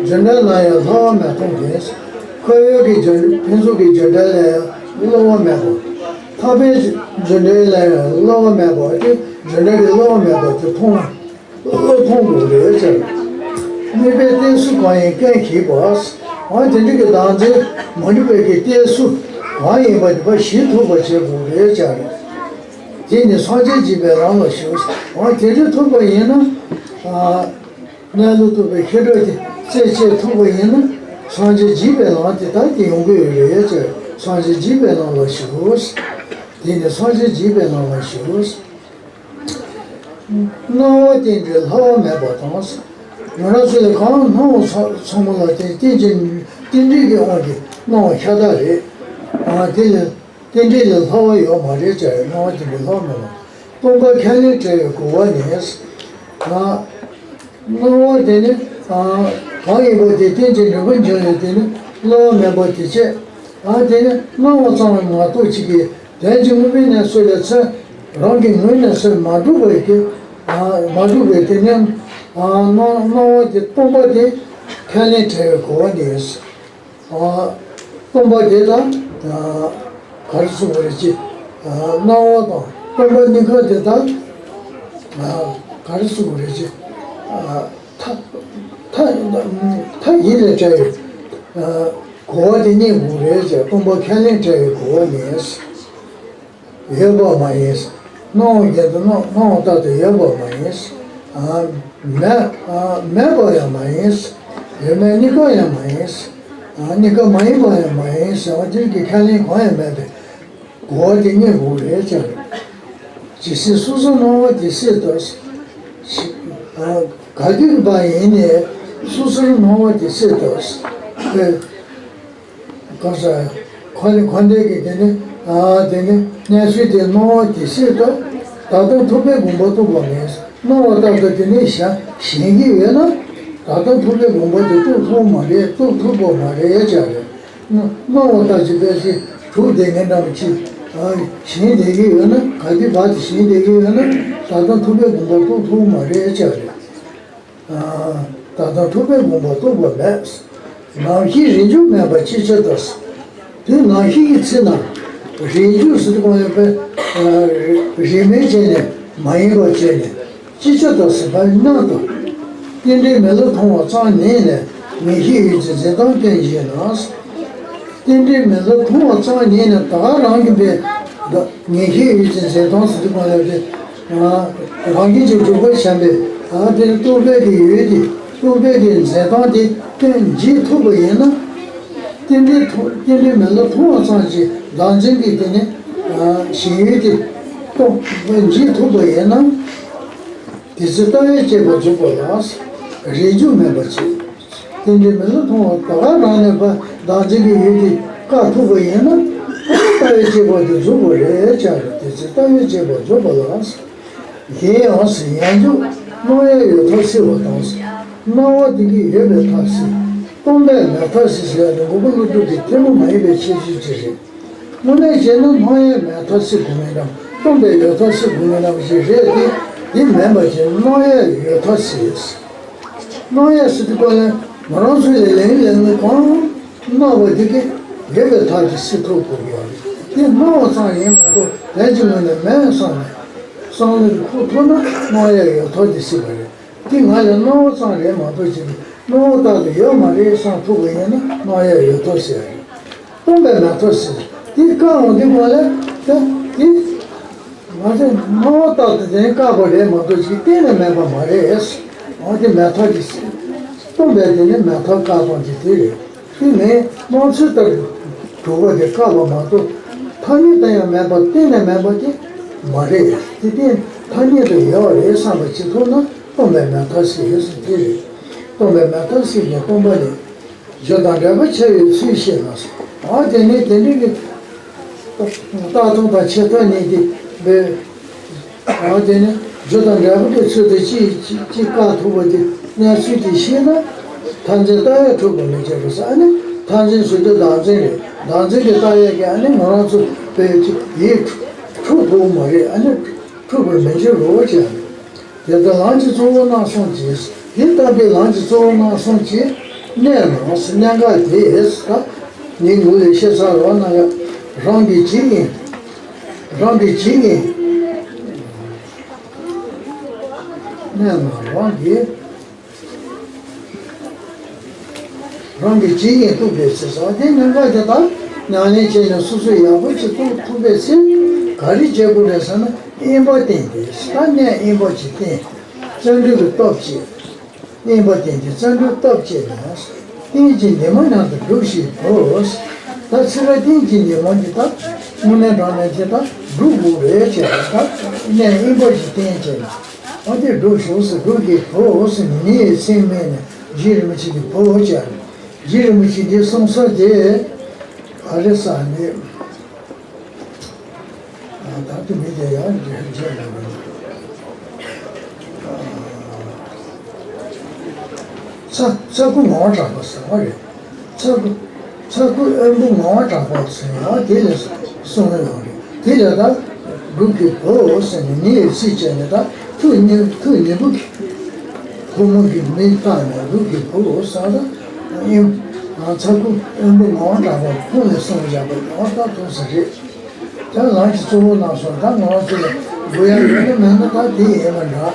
རྒྱུ་འབྲས་ལ་ཡང་སླུ་བ་མེད་མཐོང་གིས། ཁོར་ཡུག་གི་རྒྱུ། ཕུན་ཚོགས་ཀྱི་རྒྱུ་འབྲས་ལ་ཡང་སླུ་བ་མེད་པ། ཐར་པའི་རྒྱུ་འབྲས་ལ་ཡང་སླུ་བ་མེད་པ་དེ། རྒྱུ་འབྲས་ཀྱི་སླུ་བ་མེད་པ་དེ་མཐོང་། སླུ་མཐོང་དགོས་རེད་ཅེས། དམིགས་པའི་གཏད་སོ་གང་ཡིན་ཀུན་ཞིག་པ། འོ་དེ་འདྲ་གི་བདག་འཛིན་མ་འགྲིག་པའི་གི་གཏད་སོ་གང་ཡིན་པ་དེ་ཕར་ཞིག་ཐུབ་པ་བྱེད་དགོས་རེད་ཅེས། དེ་ནི་སངས་རྒྱས་འཇིགས་པའི་ལམ་ལ་ཞུགས། འོ་དེ་འདྲ་ཐུབ་པ་ཡིན་ན། ཨ། གནས་ལུགས་རྟོགས་པའི་ཤེས་རབ་དེ་རྩད་བཅད་ཐུབ་པ་ཡིན་ན། སངས་རྒྱས་འཇིགས་པའི་ལམ་དེ་ད་དེ་ཡོང་གི་ཡོད་རེད་ཅེས། སངས་རྒྱས་འཇིགས་པའི་ལམ་ལ་ཞུགས། དེ་ནི་སངས་རྒྱས་འཇིགས་པའི་ལམ་ལ་ཞུགས། སྣང་བ་རྟེན་འབྲེལ་སླུ་བ་མེད་པ་དང་། ང་རང་ཚོ་ལ་གང་སྣང་བ་ཚང་མ་ལ་དེ་རྟེན་ཅིང་རྟེན་འབྲེལ་གྱི་དབང་གིས་སྣང་བ་ཤ་སྟག་རེད། ཨ་དེ་ལ་རྟེན་འབྲེལ་ལ་སླུ་བ་ཡོད་མ་རེད་ཅེས། སྣང་བ་རྟེན་འབྲེལ་སླུ་བ་མེད་པ། སྟོང་པ་ཁས་ལེན་བྲལ་བའི་གོ་བ་ནི། ཨ་སྣང་བ་དེ་ནི་ཨ་གང་ཡིན་པ་དེ་རྟེན་ཅིང་འབྲེལ་པར་འབྱུང་བའི་དེ་ནི་སླུ་བ་མེད་པ་དེ་བྱས། ཨ་དེ་ནི་སྣང་བ་ཙམ་མ་གཏོགས་ཅིག་གིས། དོན་གྱི་དངོས་པོའི་གནས་ཚུལ་ལ་ཚུར་རང་གི་ངོས་ནས་ཚུར་མ་གྲུབ་པའི་གི། ཨ་མ་གྲུབ་པའི་དེ་ནི། ཨ་སྣང་སྣང་བ་དེ་སྟོང་པ་དེ་ཁས་ལེན་བྲལ་བའི་གོ་བ་ནི། ཨ་སྟོང་པ་དེ་དང་། ཨ་ག་རེ་གསུང་གི་རེད་ཅེ། ཨ་སྣང་བ་དང་སྟོང་པ་གཉིས་ཀ་དེ་དག། ཨ་ག་རེ་གསུང་གི་རེད་ཅེ། ཨ་མཐའ་མཐའ་མཐའ་ཡིན་ལས་བྲལ་བའི། ཨ་གོ་བ་དེ་རྙེད་དགོས་རེད་ཅེ། སྟོང་པ་ཁས་ལེན་བྲལ་བའི་གོ་བ་ནི། ཡོད་པ་མ་ཡིན། སྣང་བ་བརྒྱད་དུ་སྣང་སྣང་བ་ལྟར་དུ་ཡོད་པ་མ་ཡིན། ཨ། མེད་ཨ། མེད་པ་ཡང་མ་ཡིན། ཡོད་མེད་གཉིས་ཀ་ཡང་མ་ཡིན། ཨ། གཉིས་ཀ་མ་ཡིན་པ་ཡང་མ་ཡིན་ཟེར་བ་དེ་གི་ཁས་ལེན་གང་ཡང་མེད་པས། གོ་བ་དེ་རྙེད་དགོས་རེད་ཀྱང་། ཇི་སྲིད་སོ་སོར་སྣང་བ་དེ་སྲིད་དུ། ཨ། ག་དུས་ཀྱི་བར་ཡིན་ནའི་སོ་སོར་སྣང་བ་དེ་སྲིད་དུ། ཨེ། གང་ཟག་གོ་ལ་གོ་འདྲེ་གི་དེ་ནི། ཨ། དེ་ནི་གནས་ཚུལ་དེ་སྣང་བ་དེ་སྲིད་དུ། ད་ལྟ་ཐུབ་པའི་དགོངས་པ་རྟོགས་པ་མེད། སྣང་བ་ལྟར་དུ་དེ་ནི་ཞེན་ཞེན་གྱི་ཡོད་ན། ད་ལྟ་ཐུབ་པའི་དགོངས་པ་དེ་རྟོགས་ཐུབ་མ་རེད། རྟོགས་ཐུབ་པ་མ་རེད་ཀྱང་རེད། སྣང་བ་ལྟར་གྱི་དཔེ་ཆའི་གྲུབ་བསྡད་མཁན་འདྲ་པོ་ཅིག་ཞེན་བསྡད་ཀྱི་ཡོད་ན། ག་དུས་བར་དུ་ཞེན་བསྡད་ཀྱི་ཡོད་ན། ད་ལྟ་ཐུབ་པའི་དགོངས་པ་རྟོགས་ཐུབ་མ་རེད་ཀྱང་རེད། ད་ལྟ་ཐུབ་པའི་དགོངས་པ་རྟོགས་པ་མེད། ནམ་ཞིག་རིག་འཇུག་མེད་པ་ཅི་ཕྱིར་ལྟ། དུས་ནམ་ཞིག་གི་ཚེ་ན་རིག་འཇུག་ཟེར་དུས་གང་ཡང་པའི་རིག་མེད་བྱས་ནས་མ་ཡིན་པ་བྱས་ནས། ཅི་ཕྱིར་ལྟ་ཟེར་བ་ནི་སྣང་དང་། རྟེན་འབྲེལ་མེད་ལུགས་མཐོང་བ་ཙམ་ཉིད་ནས་ངེས་ཤེས་ཡུལ་གྱི་འཛིན་སྟངས་སྟོན་བཞིན་ནོ། རྟེན་འབྲེལ་མེད་ལུགས་མཐོང་བ་ཙམ་ཉིད་ནས་ད་ག་རང་གི་པའི་ངེས་ཤེས་ཡུལ་གྱི་འཛིན་སྟངས་ཟེར་དུས་གང་ལ་དེ། རང་བཞིན་གྱིས་གྲུབ་པར་བྱས་པའི། ཨ། དེ་ནི་རྟོག་པའི་གི་ཡུལ་དེ། རྟོག་པའི་གི་འཛིན་སྟངས་དེ་སྟོན་བྱེད་ཐུབ་པ་ཡིན་ན། རྟེན་འབྲེལ་མཐོང་རྟེན་འབྲེལ་མེད་ལུགས་མཐོང་བ་ཙམ་གྱིས་བདག་འཛིན་གྱི་དེ་ནི། ཨ། ཞེན་ཡུལ་དེ་རྟོགས་བྱེད་ཐུབ་པ་ཡིན་ན། དེ་ཚེ་ལྟ་བས་དཔྱད་པ་རྫོགས་པ་ལགས། རིག་འཇུག་མེད་པ་ཅིག་རྟེན་འབྲེལ་མེད་ལུགས་མཐོང་བ་ད་ག་རང་ནས་པ་བདག་འཛིན་གྱི་ཡུལ་དེ་བཀག་ཐུབ་པ་ཡིན་ན། ལྟ་བས་དཔྱད་པ་དེ་རྫོགས་པ་རེད་ཀྱང་རེད། དེ་ཚེ་ལྟ་བས་དཔྱད་པ་རྫོགས་པ་ལགས། གཞན་ཡང་ཟེར། ཡང་འཇུག་སྣང་ཡང་ཡོད་ཐབས་སྲིད་པ་དང་། སྣང་བ་དེ་གིས་ཡོད་པའི་ཐབས་སྲིད། སྟོང་པས་མེད་ཐབས་སྲིད་ཟེར་ཡ་དེ་མགོན་པོ་ཀླུ་སྒྲུབ་ཀྱི་ཐལ་མོ་མ་ཡིན་པའི་ཁྱད་ཆོས་ཅིག་རེད། དངོས་གནས་བྱས་ན་སྣང་ཡང་མེད་ཐབས་སྲིད་དགོས་མེད་དམ། སྟོང་པས་ཡོད་ཐབས་སྲིད་དགོས་མེད་དམ་ཞིག་རེད་དེ། དེ་མིན་པ་བྱས་ན་སྣང་ཡང་ཡོད་ཐབས་སྲིད། སྣང་ཡང་ཟེར་དུས་གང་ལ་ང་རང་ཚོ་ལས་ལེན་ལས་ངན་གང་སྣང་བ་དེ་གིས་ཡོད་པའི་ཐབས་ཀྱིས་སྲིད་ཐུབ་དགོས་ཀྱི་ཡོད་རེད། དེ་སྣང་བ་ཙམ་ཡིན་མ་གཏོགས་དོན་གྱི་ངོས་ནས་མེད་བསམ་ནས་བསམ་བློ་དེ་འཁོར་ཐུབ་ན་སྣང་ཡང་ཡོད་ཐབས་དེ་སྲིད་པ་རེད། དེ་ང་ལ་སྣང་བ་ཙམ་རེད་མ་གཏོགས་ཅིག་སྣང་བ་ལྟར་དུ་ཡོད་མ་རེད་བསམ་ཐུབ་པ་ཡིན་ན་སྣང་ཡང་ཡོད་ཐབས་ཟེར་རེད། སྟོང་པས་མེད་ཐབས་ཟེར། དེ་བཀག་འོང་དུས་གང་ལ་ད་དེ། ང་ཚོས་སྣང་བ་ལྟར་དུ་དེ་བཀག་པ་རེད་མ་གཏོགས་ཅིག་གཏན་ནས་མེད་པ་མ་རེད། འོ་དེ་མེད་ཐབས་ཀྱི་སྲིད། སྟོང་པས་དེ་ནི་མེད་ཐབས་བཀག་སྟངས་ཀྱི་དེ་རེད། དེ་ནི་སྣང་ཚུལ་ལྟར་གྲུབ་པ་དེ་བཀག་པ་མ་གཏོགས་ཐ་སྙད་དུ་ཡང་མེད་པ་གཏན་ནས་མེད་པ་དེ་མ་རེད། དེ་གཏན་ཐ་སྙད་དུ་ཡོད་རེད་བསམ་པ་ཅིག་ཐུག་ན་སྟོང་པས་མེད་ཐབས་སྲིད་ཟེར་དེ་རེད། སྟོང་པས་མེད་ཐབས་སྲིད་ཀྱི་སྟོང་པ་ནི། རྒྱུ་དང་འབྲས་བུ་ཕྱེ་བའི་ཚུལ་ཤེས་ལ། འོ་དེ་ནི་དེ་འདྲ་གི་རྟག་སྟོང་དང་ཆོས་ཐ་སྙད་ཀྱི་འབྲས། འོ་དེ་ནི་རྒྱུ་དང་འབྲས་བུ་གི་ཚུལ་དུ་ཅིག་ཅིག་ཅིག་བཀག་ཐུབ་པ་དེ་གནས་ཚུལ་དེ་ཤེས་ན། མཐར་འཛིན་ལྟ་བས་འཁྲུལ་པར་མི་བྱེད་པར་ཟེར། ཨ་ནི་མཐར་འཛིན་ཟེར་དུས་བདག་འཛིན་རེད། བདག་འཛིན་གྱི་ལྟ་བས་ཀྱི་ཨ་ནི་ང་རང་ཚོ་བས་ཀྱི་ཡིད་འཁྲུལ་དགོས་མ་རེད། ཨ་ནི་འཁྲུལ་པར་མི་འགྱུར་རོ་ཅེས། དེ་ལྟར་ལམ་གྱི་གཙོ་བོ་རྣམ་གསུམ་གྱི། དེ་ལྟ་བུའི་ལམ་གྱི་གཙོ་བོ་རྣམ་གསུམ་གྱི་གནད་ནི་གནད་འགག་དེ་ད་ནི་ངོས་ལས་བཤད་ཚར་བ་ན་ཡང་རང་གི་ཇི་ཡིན། རང་གི་ཇི་ཡིན། གནད་ནི་རང་གི། རང་གི་ཇི་ཡིན་རྟོགས་པའི་ཚེ། ཟེར་དེ་གནད་འགག་དེ་དག་ཉམས་ལེན་བྱས་ནས་སོ་སོས་ཡག་པོ་ཅིག་རྟོགས་ཐུབ་པའི་ཚེ་ག་རེ་བྱེད་དགོས་རེད་ཟེར་ན། དབེན་པ་བསྟེན་ཏེ། ད་གནད་དབེན་པ་ཅིག་བསྟེན། བརྩོན་འགྲུས་ཀྱི་སྟོབས་བསྐྱེད། དབེན་པ་བསྟེན་ཏེ་བརྩོན་འགྲུས་སྟོབས་བསྐྱེད་ནས། རྟེན་གྱི་འདུན་མ་མཉམ་དུ་སྒྲུབས་ཤིག་བུ། ད་ཚིག་ར་རྟེན་གྱི་འདུན་མ་འདི་དག་དངོས་གནས་དྲང་གནས་དེ་དག་སྒྲུབ་དགོས་རེད་ཅེས་པ་དག་གནད་དབེན་པ་ཅིག་བསྟེན་བྱས་ནས། ཨ་དེ་སྒྲུབ་ཤོག་ཟེར། སྒྲུབ་ཀྱི་བུ་ཟེར་ནས་ནི་མཚན་སྨད་ནས་རྗེ་རིན་པོ་ཆེ་གི་བུ་བྱས་ནས། རྗེ་རིན་པོ་ཆེ་འདི་གསུང་ས་དེ་ག་རེ་ས་ནི། ད་དུ་མི་དེ་ཡང་རྗེ་རྗེ་ལ་རེད། ཚ་ཚ་ཁུ་ངག་དབང་གྲགས་པ་ཟེར་བ་རེད། ཚ་ཁུ་ཚ་ཁུ་དབོན་པོ་ངག་དབང་གྲགས་པ་ཟེར་ཡང་དེ་ལས་གསུང་ཡོང་རེད། དེ་ལས་ད་སྒྲུབ་ཀྱི་བུ་ཟེར་ནས་ནི་ཡི་ཚིག་བྱས་ནས། ད་ཐུགས་ཉེ་ཐུགས་ཉེ་པོ་གི་ཕོ་མོ་གི་མིང་བཏགས་ནས་སྒྲུབ་ཀྱི་བུ་ཟེར། ད་ཨིན། ཚ་ཁུ་དབོན་པོ་ངག་དབང་གྲགས་པ་ཁོང་ལས་གསུངས་བཞག་པ་ཡང་ད་ཐུགས་སུ་རེད། ད་ལམ་གྱི་གཙོ་བོ་རྣམ་གསུམ་ད་ང་རང་ཚོ་ལ་དགོས་ཡ་ཡོད་ན་མེད་ན་ད་དེ་ཡིན་པ་འདྲ།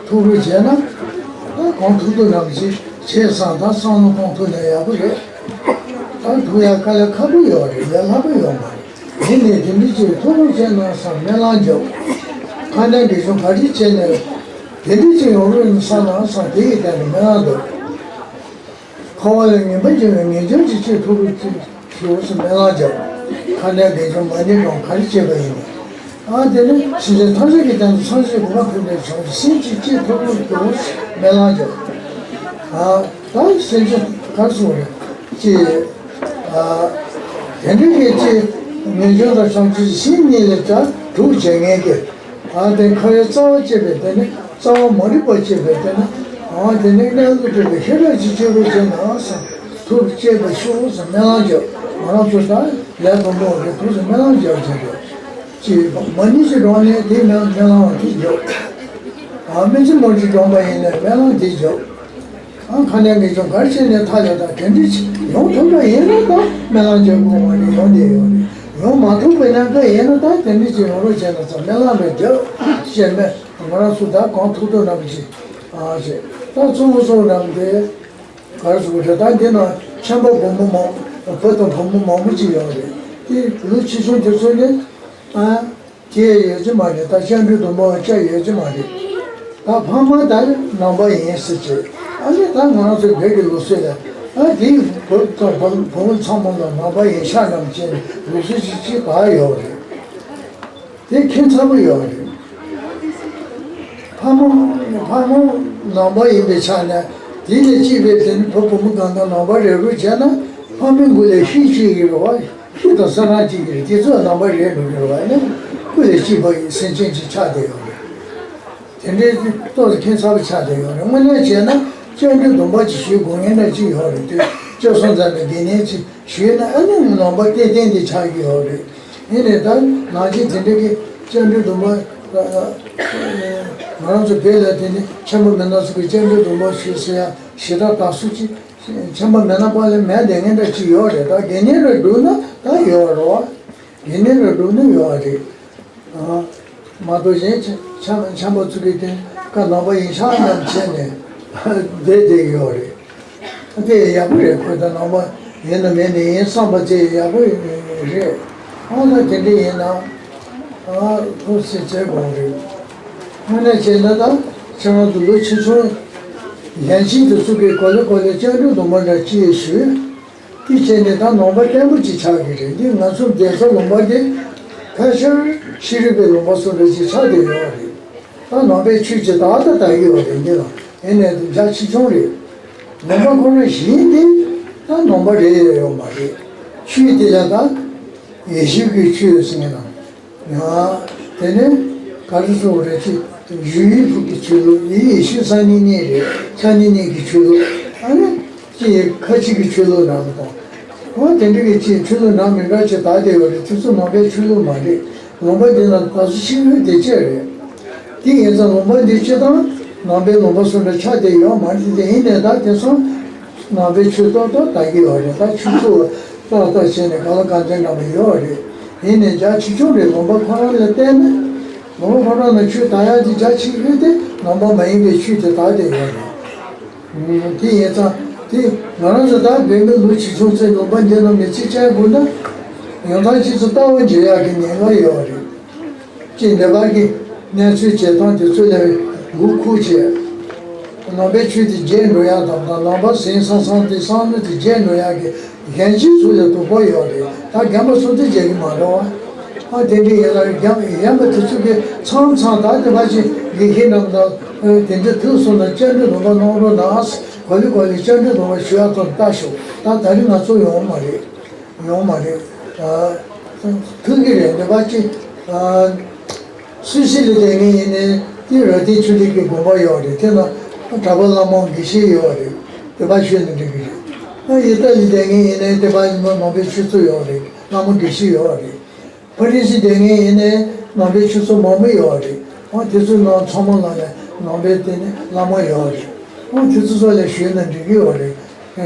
ཐུགས་རེ་བྱས་ན་ད་གང་ཐུབ་ཐུབ་རང་གིས་བྱས་ཙང་ད་བསམ་བློ་གཏོང་ཐུབ་ན་ཡག་པོ་རེད། ད་ཐུག་ཡ་དཀའ་ལས་ཁག་པོ་ཡོད་རེད། ལས་སླ་པོ་ཡོད་མ་རེད། དེ་ནས་དེ་འདྲ་ཅིག་ཐུགས་ཁུར་བྱས་ན་བསམ་སྨོན་ལམ་རྒྱབ། ཁ་ནས་འདི་ཚོ་ག་རེ་བྱས་ནས་དེ་འདྲ་ཅིག་ཡོང་རོགས་ཡིན་བསམ་ན་བསམ་དེ་ཡི་སྟེང་དུ་སྨོན་ལམ་འདུག་འཁོར་བ་ལས་ངེས་པར་འབྱུང་བའི་ངེས་འབྱུང་གི་ཆེད་ཐུགས་ཁུར་ཅིག་ཞུ་བསམ་སྨོན་ལམ་རྒྱབ། ཁ་ནས་འདི་ཚོ་མ་ཎི་སྒྲོན་ག་རེ་བྱས་པ་ཡིན་ནས། ཨ་དེ་ནི་སེམས་ཅན་ཐམས་ཅད་ཀྱི་སྟེང་དུ་སངས་རྒྱས་གོ་འཕང་ཐོབ་པའི་བྱང་ཆུབ་སེམས་ཅན་གཅིག་ཐུགས་ཁུར་དུ་སྨོན་ལམ་རྒྱབ། ཨ་ད་སེམས་ཅན་ག་རེ་གསུངས་རེད། ཅེས། ཨ་དེ་འདྲ་གི་ཅིག་ངེས་འབྱུང་དང་བྱང་ཆུབ་ཀྱི་སེམས་གཉིས་ལས་ཀྱང་གྲུབ་བྱེད་ངེས་ཀྱི། ཨ་དེ་ཁ་ཡའི་རྩ་བ་བཅད་པའི་དེ་ནི་རྩ་བ་མ་རིག་པ་བཅད་པའི་དེ་ནི། ཨ་དེ་ནི་གནས་ལུགས་གྲུབ་པའི་ཤེས་རབ་ཀྱི་སྤྱོད་པ་བྱས་ན་བསམ། ཐུགས་བསྐྱེད་པ་ཤོག་བསམ་སྨོན་ལམ་རྒྱབ། ང་རང་ཚོ་ད་ལས་དང་པོ་རེད། ཐུགས་སུ་སྨོན་ལམ་རྒྱབ་བྱས་རེད། ཅེས་མ་ཎི་ཞིག་སྒྲོག་ནས་དེ་སྨོན་སྨོན་ལམ་དེ་རྒྱབ། ཨ་སྨིན་བྱེད་མ་ཎི་སྒྲོག་པ་ཡིན་ནས་སྨོན་ལམ་དེ་རྒྱབ། ཨ་ཁ་ནས་ངེས་འབྱུང་ག་རེ་བྱས་ནས་ཐར་ཡོད་ད་དེ་འདྲ་ཅིག་ཡོང་ཐུབ་པ་ཡིན་ན་ད་སྨོན་ལམ་རྒྱབ་དགོས་མ་རེད། ཡོང་བསྡད་ཡོད་རེད། ཡོང་མ་ཐུབ་པའི་གནས་སྐབས་ཡིན་ན་ད་དེ་འདྲ་ཅིག་ཡོང་རོགས་བྱས་ན་ཚ་སྨོན་ལམ་རེ་རྒྱབ་ཅེས་སྨོན། ང་རང་ཚོ་ད་གང་ཐུབ་ཐུབ་རྣམས་ཀྱིས་ཨ་ཅེས་ད་གཙོ་བོ་གཙོ་བོ་རྣམས་དེ། ག་རེ་ཟེར་དགོས་རེད། ད་འདི་ན་ཆེན་པོ་བུ་མོ་མང་བུ་དང་བུ་མོ་མང་པོ་ཅིག་ཡོད་རེད། དེ་ལོ་ཆེ་ཆུང་དེ་ཚོ་ནི་ཨ་སྐྱེ་ཡོད་ཀྱི་མ་རེད། ད་སྤྱན་འབྲུ་སྡོམ་པ་བཅའ་ཡོད་ཀྱི་མ་རེད། ད་ཕ་མ་ད་ནང་པ་ཡིན་ཟེར་གྱི། ཨ་ནི་ད་ང་རང་ཚོའི་བོད་ཀྱི་ལུགས་སྲོལ་ལ་ཨ་དེའི་བུ་དང་བུ་བུ་མོ་ཚང་མ་ལ་ནང་པ་ཡིན་ཤག་རྣམས་བྱས་ནས་ལུགས་སྲོལ་ཅིག་ཅིག་ད་ཡོད་རེད། དེ་ཁྱད་མཚར་པོ་ཡོད་རེད། ཕ་མ་ཕ་མ་ནང་པ་ཡིན་པའི་ཆ་ནས་དེ་ལས་སྐྱེས་པའི་དེ་ནི་བུ་བུ་མོ་གང་ག་ནང་པ་རེད་རུ་བྱས་ན་ཕ་མའི་མགོ་ལས་ཤི་སྐྱེ་གི་རེད་བ། ཤི་དང་ས་རང་སྐྱེ་གི་རེད། དེ་ཚོ་ནང་པ་རེད་འགྲོ་གི་རེད་བ། ཡིན་ན་སྐུ་ལས་སྐྱེས་པ་ཡི་སེམས་ཅན་ཅིག་ཆགས་བསྡད་ཡོད་རེད། དེ་འདྲའི་ཏོག་ཙམ་ཁྱད་མཚར་པོ་ཆགས་བསྡད་ཡོད་རེད། དངོས་གནས་བྱས་ན་སྤྱན་འབྲུ་སྡོམ་པ་ཅིག་ཞུ་དགོས་ངེས་འདྲ་ཅིག་ཡོད་རེད། དེ་སྐྱོ་སོང་ཙམ་ནས་དགེ་བསྙེན་ཅིག་ཞུས་ན་ཨ་ནི་ནང་པ་ཏན་ཏན་དེ་ཆགས་ཀྱི་ཡོད་རེད། ཡིན་ནའི་ད་ནང་ཆེན་དེ་འདྲ་གི་སྤྱན་འབྲུ་སྡོམ་པ། ང་རང་ཚོ་བོད་ལ་དེ་ནི་ཆེན་པོ་མི་སྣ་ཚོ་གི་སྤྱན་འབྲུ་སྡོམ་པ་ཞུས་ཟེར་ཡ་ཞེ་དྲག་དག་སུ་ཅིག་ཆེན་པོ་མི་སྣ་པ་ལས་མེད་བསྡད་མཁན་འདྲ་ཅིག་ཡོད་རེད། ད་དགེ་བསྙེན་རུ་བསྒྲུབས་ན་ད་ཡོད་རེད་བ། དགེ་བསྙེན་རུ་བསྒྲུབས་ན་ཡོད་རེད། མ་གཏོགས་གཞན་ཆ་ཆ་ཆེན་པོ་ཚོ་གི་དེ་ཀ་ནང་པ་ཡིན་ཤག་རྣམས་བྱས་ནས་བསྡད་བསྡད་ཡོད་རེད། དེ་ཡག་པོ་རེད། ཁོ་ད་ནང་པ་ཡིན་ནམ་མིན་ནམ་ཡིན་བསམ་པ་དེ་ཡག་པོ་རེད། ཨ་ད་དེ་འདྲ་ཡིན་ན་ཨ་ཐུགས་རྗེ་ཆེ་དགོངས་རེད། དངོས་གནས་བྱས་ན་ད་ཁྱེད་རང་ཚོ་ལོ་ཆེ་ཆུང་ལྷན་ཅིག་ཏུ་ཚུགས་པའི་གོ་ལེ་གོ་ལེ་སྤྱན་འབྲུ་སྡོམ་པ་འདྲ་ཅིག་ཞུས། དེ་བྱས་ནས་ད་ནང་པ་བརྟན་པོ་ཅིག་ཆགས་ཀྱི་རེད། འདི་ང་ཚོ་རྒྱལ་ཚབ་ལུང་པ་འདི་ཕལ་ཆེར་ཤེས་རིག་པའི་ལུང་པ་སོགས་རེ་ཅིག་ཆགས་བསྡད་ཡོད་རེད། ད་ནང་པའི་ཆོས་ཀྱི་བདག་ད་ད་ཡོད་རེད། འདི་ལ་ཡིན་ནས་འདུག་རྒྱ་ཆེ་ཆུང་རེད། ལུང་པ་ཁོ་རང་གཞན་འདི་ད་ནང་པ་རེད་ཡོད་ཡོད་མ་རེད། ཆོས་འདི་ལ་ད་ཡེ་ཤུ་གི་ཆོས་ཟེར་ན། ཡང་དེ་ནས་ག་རེ་ཟེར་རེད། ཅིག་ཡུལ་ཡུལ་ཕུག་གི་ཆོས་ལུགས། ཡུལ་ཡེ་ཤུ་ས་གནས་གནས་རེད། ས་གནས་གནས་ཀྱི་ཆོས་ལུགས། ཨ་ནི་ཅིག་ཁ་ཆེ་གི་ཆོས་ལུགས་རྣམས་དང་། འོ་དེ་འདྲ་གི་ཅིག་ཆོས་ལུགས་རྣམས་མི་འདྲ་ཅིག་དར་བསྡད་ཡོད་རེད། དེ་ཚོ་ནང་པའི་ཆོས་ལུགས་མ་རེད། ལུང་པ་འདི་ན་ད་གཟོད་ཤེས་ཡོན་དེ་ཅིག་རེད། དེ་ཡིན་ཙང་ལུང་པ་འདི་སྤྱིར་བཏང་ནང་པའི་ལུང་པ་སུ་འདྲ་ཆགས་བསྡད་ཡོད་མ་རེད། དེ་ཡིན་ནའི་ད་དེང་སང་ནང་པའི་ཆོས་ཏོག་ཏོག་དར་གྱི་ཡོད་རེད། ད་ཆོས་ཚོགས་ཏག་ཏག་བྱས་ནས་ག་ལ་ག་འདྲ་འདྲ་མོ་ཡོད་རེད། ཡིན་ནའི་རྒྱ་ཆེ་ཆུང་རེད། ལུང་པ་ཁོ་རང་ལ་བརྟེན་ནས་ལུང་པ་ཁོ་རང་ལ་ཆོས་དར་ཡག་དེ་རྒྱ་ཆེ་ཤོས་དེ་ནང་པ་མ་ཡིན་པའི་ཆོས་དེ་དར་བསྡད་ཡོད་རེད། དེ་ཡིན་ཙང་དེ་ང་རང་ཚོ་ད་བོད་མི་ལོ་ཆེ་ཆུང་ཚོས་ལུང་པ་འདི་ནང་མི་ཚེ་སྐྱེལ་དགོས་ན་ཡོང་ཐང་ཆེ་ཚོ་ལྟ་བ་འཇལ་ཡག་གི་ཉེན་ཁ་ཡོད་རེད། ཅེས་འདི་བར་གྱི་གནས་ཚུལ་བྱེད་སྟངས་དེ་ཚོ་ལ་མགོ་འཁོར་བྱས། ནང་པའི་ཆོས་དེ་རྒྱས་འགྲོ་ཡག་དང་དང་ནང་པ་ཟིན་སང་སང་དེ་བསམ་བློ་དེ་རྒྱས་འགྲོ་ཡག་གི་གཞན་གཅེས་ཚོ་ལ་དོགས་པ་ཡོད་རེད། ད་རྒན་པ་ཚོ་དེ་རྒྱས་ཀྱི་མ་རེད་བ། ཨ་དེ་འདྲ་ཡིན་ན་རྒན་རྒན་པ་དེ་ཚོ་གི་མཚམས་མཚམས་ད་དེ་བར་གྱི་དགེ་བཤེས་རྣམས་དང་དེ་འདྲ་ཐུག་སོང་ན་སྤྱན་འདྲེན་སྡོམ་པ་གནང་རོགས་གནང་། གོ་ལེ་གོ་ལེ་སྤྱན་འདྲེན་སྡོམ་པ་ཞུ་ཡག་ཐོག་ལྟ་ཤོག་ད་ད་རིང་ང་ཚོ་ཡོང་མ་རེད། ཡོང་མ་རེད། ཨ། ཐུག་གི་རེད། འདི་པ་ཅི། ཨ། སུད་སི་ལ་བསྡད་མཁན་ཡིན་ནའི་དེ་ར་ཏི་ཆོས་ལུགས་ཀྱི་དགོན་པ་ཡོད་རེད། དེ་ན་གྲྭ་པ་བླ་མ་དགེ་བཤེས་ཡོད་རེད། དེ་པ་ཤོད་ནས་འགྲིག་གི་རེད། ཨ། ཡི་ཏ་ལི་བསྡད་མཁན་ཡིན་ནའི་དེ་པ་ནང་པའི་ཆོས་ཚོགས་ཡོད་རེད། བླ་མ་དགེ་བཤེས་ཡོད་རེད། ཕ་རི་སི་བསྡད་མཁན་ཡིན་ནའི་ནང་པའི་ཆོས་ཚོགས་མང་པོ་ཡོད་རེད། ཨ། དེ་ཚོའི་ནང་ཚང་མ་ལ་ནས་ནང་པའི་དེ་ནས་བླ་མ་ཡོད་རེད། ཨ། དེ་ཚོ་ཚོ་ལ་ཞུས་ན་འགྲིག་གི་ཡོད་རེད།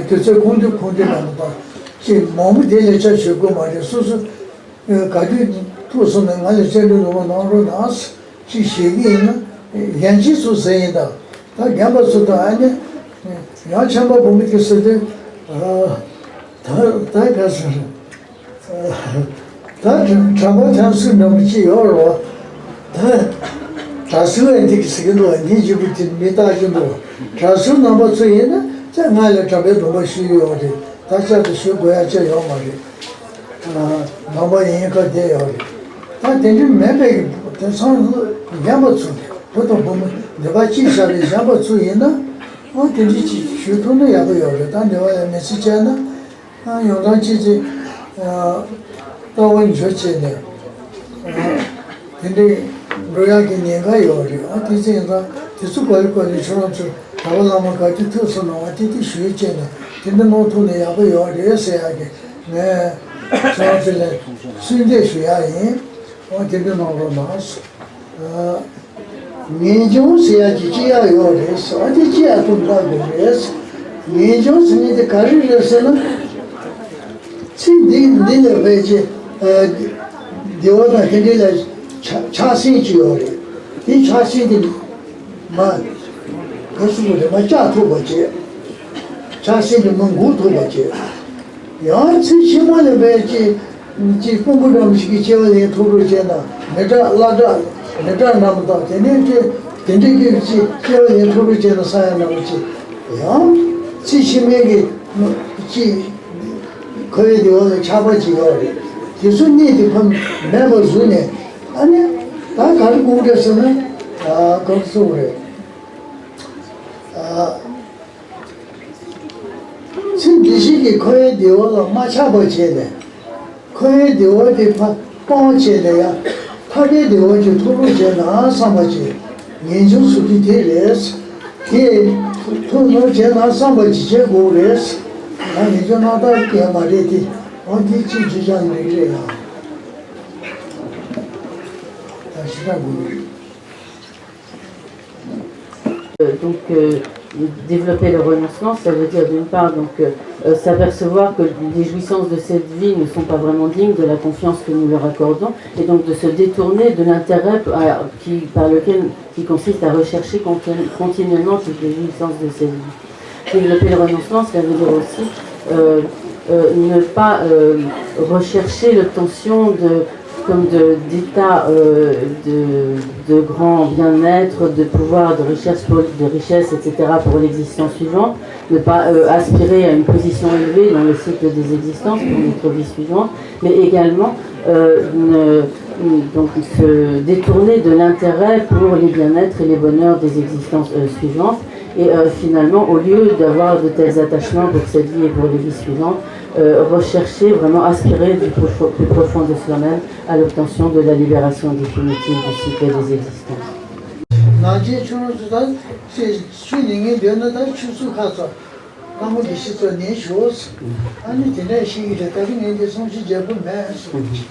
དེ་ཚོས་ཁོང་དུས་ཁོང་དུས་ལ་མ་བཏང་། ཅེས་མང་པོ་དེ་ལས་ཆ་ཞུ་དགོས་མ་རེད། སོ་སོ་ག་དུས་ཐུག་སོང་ན་ང་ལ་སྤྱན་འདྲེན་སྡོམ་པ་གནང་རོགས་གནང་ཅེས་ཞུ་གི་ཡིན་ན་གཞན་གཅེས་ཚོ་ཟེར་ཡིན་ད། ད་རྒན་པ་ཚོ་དང་ཨ་ནི་ཡང་ཆེན་པོ་བུ་མོ་དེ་ཟེར་དུས་ད་ད་ག་ཟེར། ད་གྲྭ་པ་ཐང་སུ་འདྲ་པོ་ཅིག་ཡོད་རེད་བ། ད་གྲྭ་ཟུར་ཨ་འདི་གི་ཟེར་གི་འདུག་ཨ་འདི་ལྗིད་པོ་དེ་མི་རྟག་གི་འདུག་གྲྭ་ཟུར་རྣམ་པ་ཚོ་ཡིན་ན་ཅག་ང་ལ་གྲྭ་པའི་སྡོམ་པ་ཞུས་ཡོད་རེད། ད་ཅག་ཏུ་ཞུ་དགོས་ཡ་ཅིག་ཡོད་མ་རེད། སྡོམ་པ་ཡིན་ཁ་བསྡད་ཡོད་རེད། ད་དེ་འདྲ་མེད་པའི་གི་དེང་སང་རྒན་པ་ཚོ་བུ་དང་བུ་མོ་འདི་པ་གཅིག་བཞག་པའི་གཞན་པ་ཚོ་ཡིན་ན་ཨ་དེ་འདྲ་ཅིག་ཞུ་ཐུབ་ན་ཡག་པོ་ཡོད་རེད། ད་འདི་པ་ཡང་མི་ཚེ་བྱས་ན། ཡང་ཡོང་ཐང་ཅི་ཅི། ལྟ་བ་འཇོ་བྱས་ནས། དེ་འདྲའི་འགྲོ་ཡག་གི་ཉེན་ཁ་ཡོད་རེད། ཨ་དེ་ཚེ་ཡིན་ཙང་དེ་ཚོ་ག་རེ་ག་རེ་ཁྱོད་རང་ཚོ་གྲྭ་པ་བླ་མ་ག་དུས་ཐུག་སོང་ན་ཨ་དེ་དུས་ཞུས་བྱས་ནས་དེ་འདྲ་གནང་ཐུབ་ན་ཡག་པོ་ཡོད་རེད་ཟེར་ཡག་གི་ངས་ཁྱོད་རང་ཚོ་ལ་གསོལ་འདེབས་ཞུ་ཡག་ཡིན། ཨ་དེ་འདྲ་གནང་རོགས་གནང་། ངེས་འབྱུང་ཟེར་ཡ་ཅིག་ཅི་ཡ་ཡོད་རེད་ཟེར་བ་དེ་ཅི་ཡ་ཐུག་འདྲ་དགོས་རེད། ངེས་འབྱུང་ཟེར་མཁན་དེ་ག་རེ་རེད་ཟེར་ན། ཚིག་འདི་འདི་ལས་བས་ཅི། བདེ་བ་དང་དེ་འདྲ་ལ་ཆགས་སེམས་ཅིག་ཡོད་རེད། དེ་ཆགས་སེམས་དེ་མ། ག་སུ་རེད་མ་བཅག་ཐུབ་པ་བྱེད། ཆགས་སེམས་དེ་མ་འགུག་ཐུབ་པ་བྱེད། ཡང་ཚིག་ཕྱི་མ་ལ་བས་ཅི། ཅིག་ཕུང་པོ་འདྲ་མི་ཞིག་གི་སྐྱེ་བ་ལེན་ཐུབ་རོགས་བྱས་ན་མི་དྲག་བླ་དྲག་མི་དྲག་འདྲ་མི་དག་དེ་ནས་ཅི་དེ་འདྲའི་སྐྱེ་ཅིག་སྐྱེ་བ་ལེན་ཐུབ་རོགས་བྱས་ན་ས་ཡ་འདྲ་མི་ཅིག་ཡང་ཚིག་ཕྱི་མའི་གི་ཅིག་ཁོ་བོའི་དེ་བ་ལ་ཆགས་པ་ཅིག་ཡོད་རེད། དེ་ཚོ་གཉིས་དེ་ཕམ་མེད་པར་བཟོས་ནས་ཨ་ནི་ད་ག་རེ་དགོངས་འགྲེལ་ཟེར་ན་ག་རེ་གསུངས་རེད། ཚེ་འདི་ཕྱི་གི་ཁོ་བོའི་བདེ་བ་ལ་མ་ཆགས་པ་བྱས་ནས། ཁོ་བོའི་བདེ་བ་དེ་ཕ་སྤང་བྱས་ནས་ཡང་ཐར་པའི་བདེ་བ་ཅིག་ཐོབ་རོགས་བྱས་ན་བསམ་པ་ཅིག་ངེས་འབྱུང་ཟེར་རྒྱུ་དེ་རེད། དེ་ཐོབ་རོགས་བྱས་ན་བསམ་པ་ཅིག་བྱེད་དགོས་རེད། ང་ངེས་འབྱུང་རྣམ་དག་གི་མ་རེད་དེ་འོ་འདི་ཅིག་ཅི་བྱ་ནི་རེད་ཡ། ད་ཞེ་དྲག་དགོས་རེད། Euh, donc, euh, développer le renoncement, ça veut dire d'une part donc euh, euh, s'apercevoir que les jouissances de cette vie ne sont pas vraiment dignes de la confiance que nous leur accordons, et donc de se détourner de l'intérêt euh, qui, par lequel, qui consiste à rechercher continu- continuellement toutes les jouissances de cette vie. Développer le renoncement, cela veut dire aussi euh, euh, ne pas euh, rechercher l'obtention de comme de- d'état euh, de, de grand bien-être, de pouvoir, de richesse, pour- de richesse, et cetera pour l'existence suivante, ne pas euh, aspirer à une position élevée dans le cycle des existences pour notre vie suivante, mais également euh, ne- donc se détourner de l'intérêt pour les bien-être et les bonheurs des existences euh, suivantes. Et euh, finalement, au lieu d'avoir de tels attachements pour cette vie et pour les vies suivantes, euh, rechercher, vraiment aspirer du profo- plus profond de soi-même à l'obtention de la libération définitive du cycle des existences. ནང་ཆེན་ཆུང་རུ་ཚོ་དང་ཆེ་ཆུ་ལི་ངན་འདོད་ན་དང་ཆུ་ཚུགས་ཁ་ཚོ་ལྷ་མོ་དགེ་བཤེས་ཚོ་ནས་ཞུས། ཨ་ནི་དེ་འདྲ་ཤེས་ཀྱི་རེད། ད་རིང་ངས་འདི་གསུང་བཤད་རྒྱག་གི་མེད་གསུངས།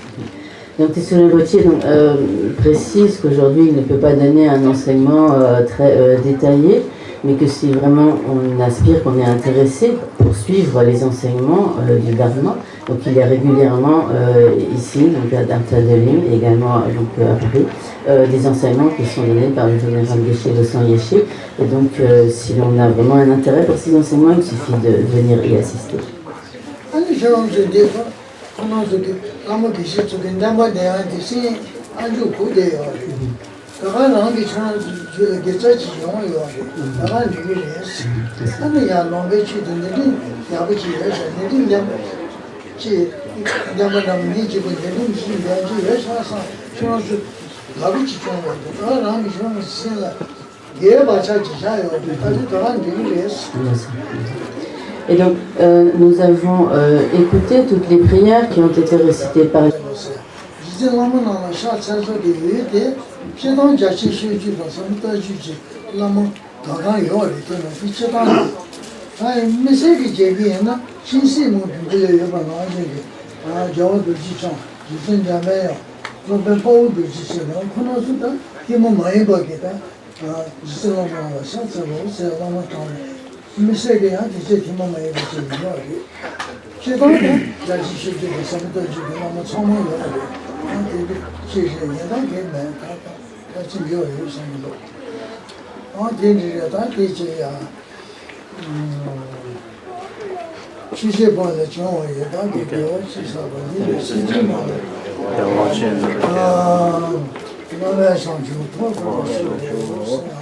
Donc Teshub Rinpoche donc, euh, précise qu'aujourd'hui il ne peut pas donner un enseignement euh, très euh, détaillé, mais que si vraiment on aspire, qu'on est intéressé pour suivre les enseignements euh, du Dharma, donc il est régulièrement euh, ici, donc à Dharmsala de Lille et également donc, euh, à Paris, euh, des enseignements qui sont donnés par le vénérable Geshe Losang Yeshe. Et donc, euh, si l'on a vraiment un intérêt pour ces enseignements, il suffit de venir y assister. ཨ་ནི་ཁྱོད་རང་ཚོས་འདི་ཁོ་ཁོ་རང་ཚོ་གི་ལྷ་མོ་དགེ་བཤེས་ཚོ་གི་བསྟན་པ་འདི་ཡང་འདི་སེམས་ཨ་མཆོག་གུ་བསྡད་ཡོད་རེད། ད་ག་རང་གི་ཁྱོད་རང་ཚོའི་རྒྱུད་ལ་དགེ་རྩ་ཅིག་ཡོང་ཡོད་རེད། ད་ག་འགྲིག་གི་རེད། ཨ་ནི་ཡང་ནང་པའི་ཆོས་དེ་འདི་འདྲའི་ཡག་པོ་ཅིག་ཡོད་ཤག་འདི་འདྲའི་འདེམས་ཅིག་འདེམས་པ་འདྲ་མི་གཅིག་པོ་འདི་འདྲའི་མི་ཞིག་འདེམས་ཅིག་ཡོད་ཤག་བསམ་ཁྱོད་རང་ཚོ་དགའ་པོ་ཅིག་བྱུང་བ་འདུག་ད་ག་རང་གི་ཁྱོད་རང་ཚོ་སེམས་ལ། དགེ་བ་ཆ་ཅི་བྱ་ཡོད་པའི་ད་ལྟ་དོ་སྣང་འདི་རེད། Et donc, euh, nous avons euh, écouté toutes les prières qui ont été récitées par རྗེ་བཙུན་བླ་མ་རྣམས་ལ་ཕྱག་འཚལ་སོགས་ཀྱི་འོས་དེ་སྤྱིར་བཏང་རྒྱ་ཆེན་སྤྱོད་བརྒྱུད་དང་ཟབ་མོ་ལྟ་བརྒྱུད་ཀྱི་བླ་མ་གང་གང་ཡོད་རེད། དེ་ནང་བཞིན་སྤྱིར་བཏང་རེད། ད་ཡིན་དམིགས་བསལ་གྱི་མཇལ་ཁ་ཡིན་ན་ཆིང་སྲིད་མུའུ་བོན་པོ་ལ་ཡོད་པ་ནང་བཞིན་གྱི་རྒྱལ་བ་རྡོ་རྗེ་འཆང་རྗེ་བཙུན་འཇམ་དཔལ་དབྱངས་སློབ་དཔོན་དཔའ་བོ་རྡོ་རྗེ་ཟེར་ནས་ཁོ་རྣམ་ཚོ་ད་ཐུན་མོང་མ་ཡིན་པ་གི་ད། རྗེ་བཙུན་བླ་མ་ལ་ཕྱག་འཚལ་ལོ་ཟེར་བླ་མ་དྲངས་ནས་དམིགས་བསལ་གྱི་ཡང་དེ་ཚེ་ཐུན་མོང་མ་ཡིན་པ་ཅིག་ཡིན་ཡོད་རེད། སྤྱིར་བཏང་དུ་རྒྱ་ཆེན་ཤེར་ཕྱིན་དང་ཟབ་མོ་ལྟ་བརྒྱུད་ཀྱི་བླ་མ་ཚང་མ་ཡོད་རེད། ཡང་དེ་དུས་ཅི་ཞིག་ཡིན་སྟངས་དེ་མེད་ད་ད་ད་ཅི་འདྲ་བ་ཡོད་བསམ་གྱི་འདུག་ཨང་དེ་འདྲ་རེད། ད་དེ་ཅི་ཡང་། ཆོས་བཤད་པ་ལས་བྱུང་བ་ཡི་དམ་གྱི་དགེ་བ་ཅི་བསགས་པ་འདི་ལས་སེམས་ཅན་མང་པོ་ ཡང་ལོ་ཆེན་ཟེར་བ་དེ། ཨ། བླ་མའི་བྱང་ཆུབ་ཐོབ་པར་ཤོག།